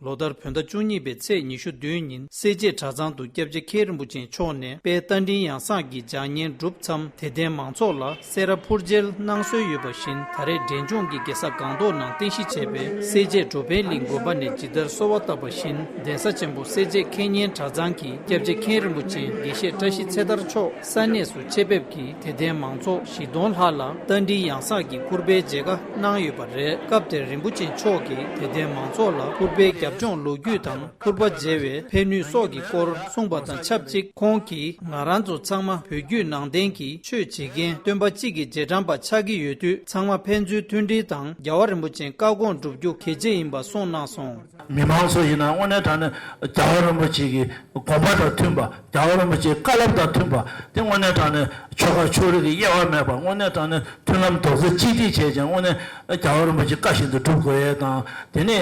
ལོ་ལྟར་བོད་ཟླ་བཅུ་གཉིས་པའི་ཚེས་ཉི་ཤུ་བདུན་ཉིན་སེར་བྱེས་གྲྭ་ཚང་དུ་སྐྱབས་རྗེ་མཁན་རིན་པོ་ཆེ་མཆོག་ནས་དཔལ་རྟ་མགྲིན་ཡང་གསང་གི་ལྗགས་བསྙེན་གྲུབ་མཚམས་དད་ལྡན་མང་ཚོགས་ལ་སེ་ར་ཕུར་མཇལ་གནང་སྲོལ་ཡོད་པ་བཞིན། ད་རེས་འབྲས་ལྗོངས་ཀྱི་རྒྱལ་ས་སྒང་ཏོག་ནང་རྟེན་གཞི་བྱས་པའི་སེར་བྱེས་འགྲོ་ཕན་གླིང་དགོན་པ་ནས་ཇི་ལྟར་གསོལ་བ་བཏབ་པ་བཞིན། གདན་ས་ཆེན་པོ་སེར་བྱེས་མཁན་སྙན་གྲྭ་ཚང་གི་སྐྱབས་རྗེ་མཁན་རིན་པོ་ཆེ་དགེ་བཤེས་བཀྲ་ཤིས་ཚེ་དར་མཆོག་ས་གནས་སུ་ཆེད་ཕེབས་ཀྱིས་དད་ལྡན་མང་ཚོགས་བཞི་སྟོང་ལྷག་ལ་རྟ་མགྲིན་ཡང་གསང་གི་ཕུར་པའི་མཇལ་ཁ་གནང་ཡོད་པ་རེད། སྐབས་དེར་རིན་པོ་ཆེ་མཆོག་གིས་དད་ལྡན་མང་ཚོགས་ལ་ཕུར་པའི་རྒྱབ་ ལྗོངས་ལོ་རྒྱུས་དང་ཕུར་པ་མཇལ་བའི་ཕན་ནུས་སོགས་ཀྱི་སྐོར་གསུངས་པ་དང་ཆབས་ཅིག་ཁོང་གིས་ང་རང་ཚོ་ཚང་མ་བོད་བརྒྱུད་ནང་བསྟན་གྱི་ཆོས་བྱེད་མཁན་སྟོན་པ་གཅིག་གི་རྗེས་འབྲང་པ་ཆགས་ཀྱི་ཡོད་དུས། ཚང་མ་ཕན་ཚུན་མཐུན་སྒྲིལ་དང་རྒྱལ་བ་རིན་པོ་ཆེའི་བཀའ་དགོངས་སྒྲུབ་རྒྱུ་གལ་ཆེ་ཡིན་པ་གསུངས་གནང་སོང་། མི་མང་ཚོ་ཡིན་ན་དངོས་གནས་དྲང་གནས་རྒྱལ་བ་རིན་པོ་ཆེ་གི་དགོངས་པ་དང་མཐུན་པ། རྒྱལ་བ་རིན་པོ་ཆེའི་བཀའ་སློབ་དང་མཐུན་པ། དེ་དངོས་གནས་དྲང་གནས་ཆོལ་ཁ་ཕྱོགས་རིས་ཀྱི་དབྱེ་བ་མེད་པ། དངོས་གནས་དྲང་གནས་མཐུན་ལམ་རྡོག་རྩ་གཅིག་སྒྲིལ་བྱས་ཀྱང་། དངོས་གནས་རྒྱལ་བ་རིན་པོ་ཆེའི་བཀའ་བཞིན་དུ་སྒྲུབ་དགོས་ཡས་དང་། དེ་ནས་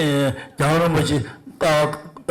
རྒྱལ་བ་རིན་པོ་ཆེ་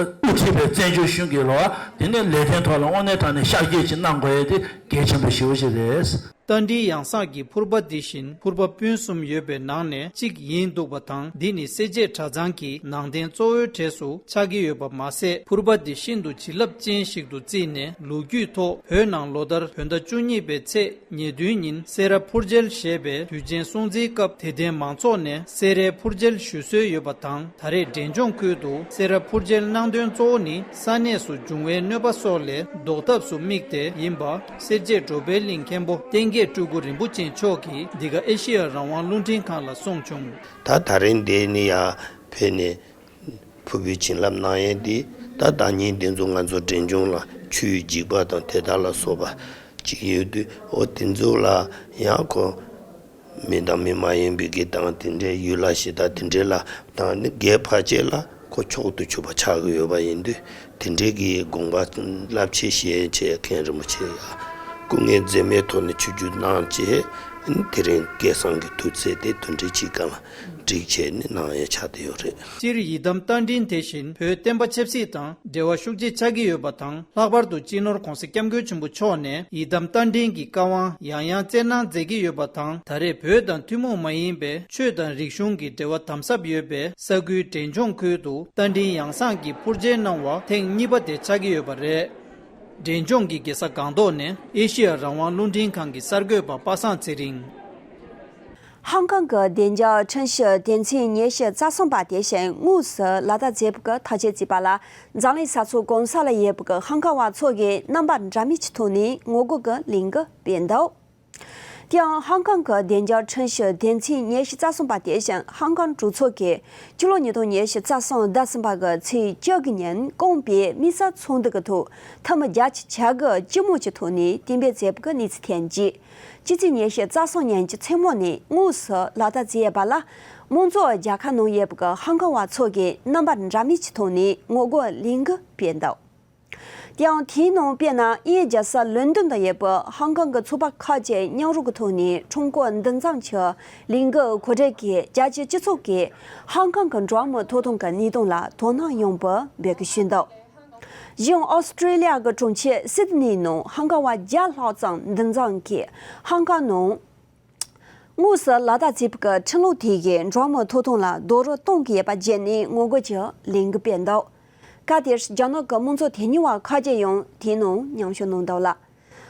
དབུ་ཁྲིད་པའི་བཙན་བྱོལ་གཞུང་གི་ལོ། དེ་ནས་ལས་དོན་ཐོག་ལ་དངོས་གནས་དྲང་གནས་ཤར་སྐྱོད་ཅིག་གནང་དགོས་ཡས་དེ་གལ་ཆེན་པོ་ཞེ་པོ་ཅིག་རེད། རྟ་མགྲིན་ཡང་གསང་གི་ཕུར་པ་འདི་བཞིན་ཕུར་པ་སྤུན་གསུམ་ཡོད་པའི་ནང་ནས་གཅིག་ཡིན་འདུག་པ་དང་། འདི་ནི་སེར་བྱེས་གྲྭ་ཚང་གི་ནང་རྟེན་གཙོ་བོའི་གྲས་སུ་ཆགས་ཀྱི་ཡོད་པ་མ་ཟད། ཕུར་པ་འདི་ཤིན་ཏུ་བྱིན་རླབས་ཅན་ཞིག་ཏུ་བརྩིས་ནས། ལོ་རྒྱུས་ཐོག་བོད་ནང་ལོ་ལྟར་བོད་ཟླ་བཅུ་གཉིས་པའི་ཚེས་ཉེར་བདུན་ཉིན་སེ་ར་ཕུར་མཇལ་ཞེས་པའི་དུས་ཆེན་སྲུང་བརྩིའི་སྐབས། དད་ལྡན་མང་ཚོགས་ནས་སེ་རའི་ཕུར་མཇལ་ཞུ་སྲོལ་ཡོད་པ་དང་། ད་རེས་འབྲས་ལྗོངས་ཁུལ་དུ་སེ་ར་ཕུར་མཇལ་གནང་དོན་གཙོ་བོ་ནི་ས་གནས་སུ་འབྱུང་བའི་གནོད་པ་སོགས་ལས་ཟློག་ཐབས་སུ་དམིགས་ཏེ་ཡིན་པ། སེར་བྱེས་འགྲོ་ཕན་གླིང་མཁན་པོ་བསྟན་རྒྱས་སྤྲུལ་སྐུ་རིན་པོ་ཆེ་མཆོག་གིས་འདི་ག་ཨེ་ཤེ་ཡ་རང་དབང་རླུང་འཕྲིན་ཁང་ལ་གསུངས་བྱུང་། ད་ད་རིང་འདི་ནི་ཡར་ཕེབས་ནས་ཕུར་བུའི་བྱིན་རླབས་གནང་ཡས་འདི། ད་ད་ཉིན་འདི་ཚོ་ང་ཚོ་འབྲས་ལྗོངས་ལ་ཆུའི་འཇིགས་པ་དང་དེ་དག་ལ་སོགས་པ་ཅིག་ཡོད་དུས། འོ་དེ་ཚོ་ལ་ཡང་ཁོ། མི་དང་མི་མ་ཡིན་པའི་གི་དང་། དེ་འདྲའི་ཡུལ་ལྷ་གཞི་བདག་དེ་འདྲའི་ལ་དང་ནི། སྒེར་ཕལ་ཆེར་ལ་ཁོ་མཆོག་ཏུ་གྱུར་པ་ཆགས་ཀྱི་ཡོད་པ་ཡིན་དུས། དེ་འདྲའི་གི་དགོངས་པ་རླབས་ཆེ་བཞེས་བྱས་མཁན་རིན་པོ་ཆེ་ཡ་སྐུ་ངལ་འཛེམས་མེད་ཐོག་ནས་ཆིབས་བསྒྱུར་གནང་བྱས། དེ་རིང་སྐལ་བཟང་གི་དུས་ཚེས་དེ་དེ་འདྲའི་ཅིག་སྒང་ལ་སྒྲིག་བྱས་ནས་གནང་ཡས་ཆགས་བསྡད་ཡོད་རེད། སྤྱིར་ཡི་དམ་རྟ་མགྲིན་དེ་བཞིན་བོད་བསྟན་པ་ཆབ་སྲིད་དང་འབྲེལ་བ་ཤུགས་ཆེ་ཆགས་ཀྱི་ཡོད་པ་དང་། ལྷག་པར་དུ་སྤྱི་ནོར་༧གོང་ས་༧སྐྱབས་མགོན་ཆེན་པོ་མཆོག་ནས་ཡི་དམ་རྟ་མགྲིན་གྱི་བཀའ་དབང་ཡང་ཡང་བསྩལ་གནང་མཛད་ཀྱི་ཡོད་པ་དང་། ད་རེས་བོད་དང་ཐུན་མོང་མ་ཡིན་པའི་ཆོས་དང་རིག་གཞུང་གི་འབྲེལ་བ་དམ་ཟབ་ཡོད་པའི་ས་ཁུལ་འབྲས་ལྗོངས་ཁུལ་དུ་རྟ་མགྲིན་ཡང་གསང་གི་ཕུར་མཇལ་གནང་བ་ཐེངས་གཉིས་པ་དེ་ཆགས་ཀྱི་ཡོད་པ་རེད། འབྲས་ལྗོངས་ཀྱི་རྒྱལ་ས་སྒང་ཏོག་ནས་ཨེ་ཤེ་ཡ་རང་དབང་རླུང་འཕྲིན་ཁང་གི་གསར་འགོད་པ་པ་སངས་ཚེ་རིང་། ཧང་ཀང་གི་བདེ་འཇགས་ཁྲིམས་ཞིབ་སྡེ་ཚན་ཉི་ཤུ་རྩ་གསུམ་པ་དེ་བཞིན་དངོས་སུ་ལ་དྭགས་མཛད་པ་གི་ཐག་གཅོད་བྱས་པ་ལ། འཛམ་གླིང་ས་ཕྱོགས་གང་ས་ལ་ཡོད་པའི་ཧང་ཀང་བ་ཚོ་གིས་རྣམ་པ་འདྲ་མིན་གྱི་ཐོག་ནས་ངོ་རྒོལ་གྱི་ལས་འགུལ་སྤེལ་འདུག་དེའང་ཧང་ཀང་གི་བདེ་འཇགས་ཁྲིམས་ཞིབ་སྡེ་ཚན་ཉི་ཤུ་རྩ་གསུམ་པ་དེ་བཞིན་ཧང་ཀང་གྲོས་ཚོགས་ཀྱིས་ཕྱི་ལོ་ཉིས་སྟོང་ཉི་ཤུ་རྩ་གསུམ་ཟླ་གསུམ་པ་གི་ཚེས་བཅུ་དགུ་ཉིན་བསྐོངས་པའི་དམིགས་བསལ་ཚོགས་འདུ་གི་ཐོག་འཐུས་མི་བརྒྱ་ཆ་གྱ་དགུ་སྤྱི་མོས་ཀྱི་ཐོག་ནས་གཏན་འབེབས་མཛད་པའི་གནས་ཚུལ་ཐོན་རྗེས། ཕྱི་ཚེས་ཉི་ཤུ་རྩ་གསུམ་ཉིན་གྱི་མཚན་མོ་ནས་དངོས་སུ་ལ་དྭགས་མཛད་པ་ལ། མང་གཙོ་རྒྱལ་ཁབ་ནང་ཡོད་པའི་ཧང་ཀང་བ་ཚོ་གིས་རྣམ་པ་འདྲ་མིན་གྱི་ཐོག་ནས་ངོ་རྒོལ་ལས་འགུལ་སྤེལ་འདུག་དེའང་དེའི་ནང་དཔེར་ན། དབྱིན་ཡུལ་རྒྱལ་ས་ལོན་ཏོན་དུ་ཡོད་པའི་ཧང་ཀང་གི་ཚོགས་པ་ཁག་ཅིག་མཉམ་རུབ་ཀྱི་ཐོག་ནས་ཁྲོམ་སྐོར་འདུ་འཛོམས་ཀྱི་ལས་འགུལ་གོ་སྒྲིག་གིས། རྒྱལ་སྤྱིའི་སྤྱི་ཚོགས་ཀྱིས་ཧང་ཀང་གི་འགྲོ་བ་མིའི་ཐོབ་ཐང་གི་གནས་སྟངས་ལ་དོ་སྣང་ཡོང་བའི་འབོད་སྐུལ་ཞུས་འདུག་གཞན་ཨོ་སི་ཀྲི་ལི་ཡ་གི་གྲོང་ཁྱེར་སིད་ནི་ནང་ཧང་ཀང་བ་བརྒྱ་ལྷག་ཙམ་འདུ་འཛོམས་ཀྱིས་ཧང་ཀང་ནང་དངོས་སུ་ལ་དྭགས་མཛད་པའི་ཁྲིམས་ལུགས་དེ་གིས་འགྲོ་བ་མིའི་ཐོབ་ཐང་ལ་རྡོག་རོལ་གཏོང་གི་ཡོད་པ་བརྗོད་ནས་ངོ་རྒོལ་གྱི་ལས་འགུལ་སྤེལ་འདུག་སྐབས་དེར་རྒྱ་ནག་གི་དམངས་གཙོ་དོན་གཉེར་བ་ཁག་ཅིག་ཡང་དེའི་ནང་མཉམ་ཞུགས་གནང་འདུག་ལ།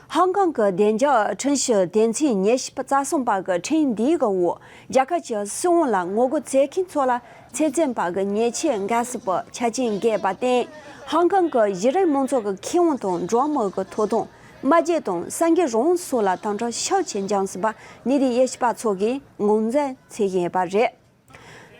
ཧང་ཀང་གི་བདེ་འཇགས་ཁྲིམས་ཞིབ་སྡེ་ཚན་ཉི་ཤུ་རྩ་གསུམ་པ་གི་ཁྲིམས་འདིའི་འོག་རྒྱལ་ཁབ་ཀྱི་སྲིད་དབང་ལ་ངོ་རྒོལ་མཛད་མཁན་ཚོ་ལ་ཚེ་བཙོན་པ་གི་ཉེས་ཆད་འགེལ་སྲིད་པའི་ཆ་རྐྱེན་འགོད་པར་བརྟེན། ཧང་ཀང་གི་གཞི་རིམ་མང་གཙོ་གི་ཁེ་དབང་དང་འགྲོ་བ་མིའི་ཐོབ་ཐང་། སྨྲ་བརྗོད་དང་གསར་འགྱུར་རང་དབང་སོགས་ལ་དམ་དྲག་ཤུགས་ཆེ་འབྱུང་སྲིད་པ་གནད་དོན་དབྱེ་ཞིབ་པ་ཚོ་གིས་ངོས་འཛིན་བྱེད་བཞིན་ཡོད་པ་རེད།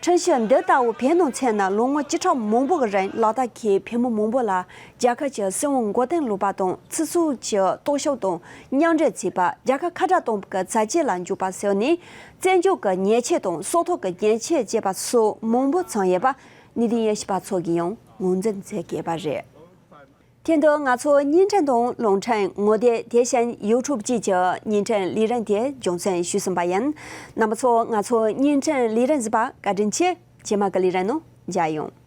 ཁྲིམས་གཞི་འདི་ལྟ་བུ་བོད་ནང་མཚོན་ན་ལོ་ངོ་བཅུ་ཕྲག་མང་པོ་གི་རིང་ལ་དྭགས་ཀྱི་བོད་མི་མང་པོ་ལ་རྒྱལ་ཁབ་ཀྱི་སྲིད་དབང་མགོ་རྟིང་སློག་པ་དང་། ཚེ་སྲོག་གི་སྟོབས་ཤུགས་དང་མཉམ་འབྲེལ་བྱས་པ། རྒྱལ་ཁབ་ཁ་བྲལ་གཏོང་བའི་བྱ་སྤྱོད་ལ་འཇུག་པ་སོགས་ནས་བཙན་བྱོལ་གྱི་ཉེས་ཆད་དང་སྲོག་ཐོག་གི་ཉེས་ཆད་བཅད་པ་སོགས་མང་པོ་བྱུང་ཡོད་པ་གནད་དོན་དབྱེ་ཞིབ་པ་ཚོ་གིས་ཡང་ངོས་འཛིན་མཛད་ཡོད་པ་རེད། དེ་དུས་ང་ཚོ་བརྙན་འཕྲིན་དང་རླུང་འཕྲིན་ངོ་དེབ་དེ་བཞིན་ཡུ་ཊུབ་བཅས་ཀྱི་བརྙན་འཕྲིན་ལས་རིམ་དེ་རྒྱང་སྲིང་ཞུས་ཟིན་པ་ཡིན། རྣམ་པ་ཚོ་ང་ཚོའི་བརྙན་འཕྲིན་ལས་རིམ་གཟིགས་པར་བཀའ་དྲིན་ཆེ། རྗེས་མ་གི་ལས་རིམ་ནང་མཇལ་ཡོང་།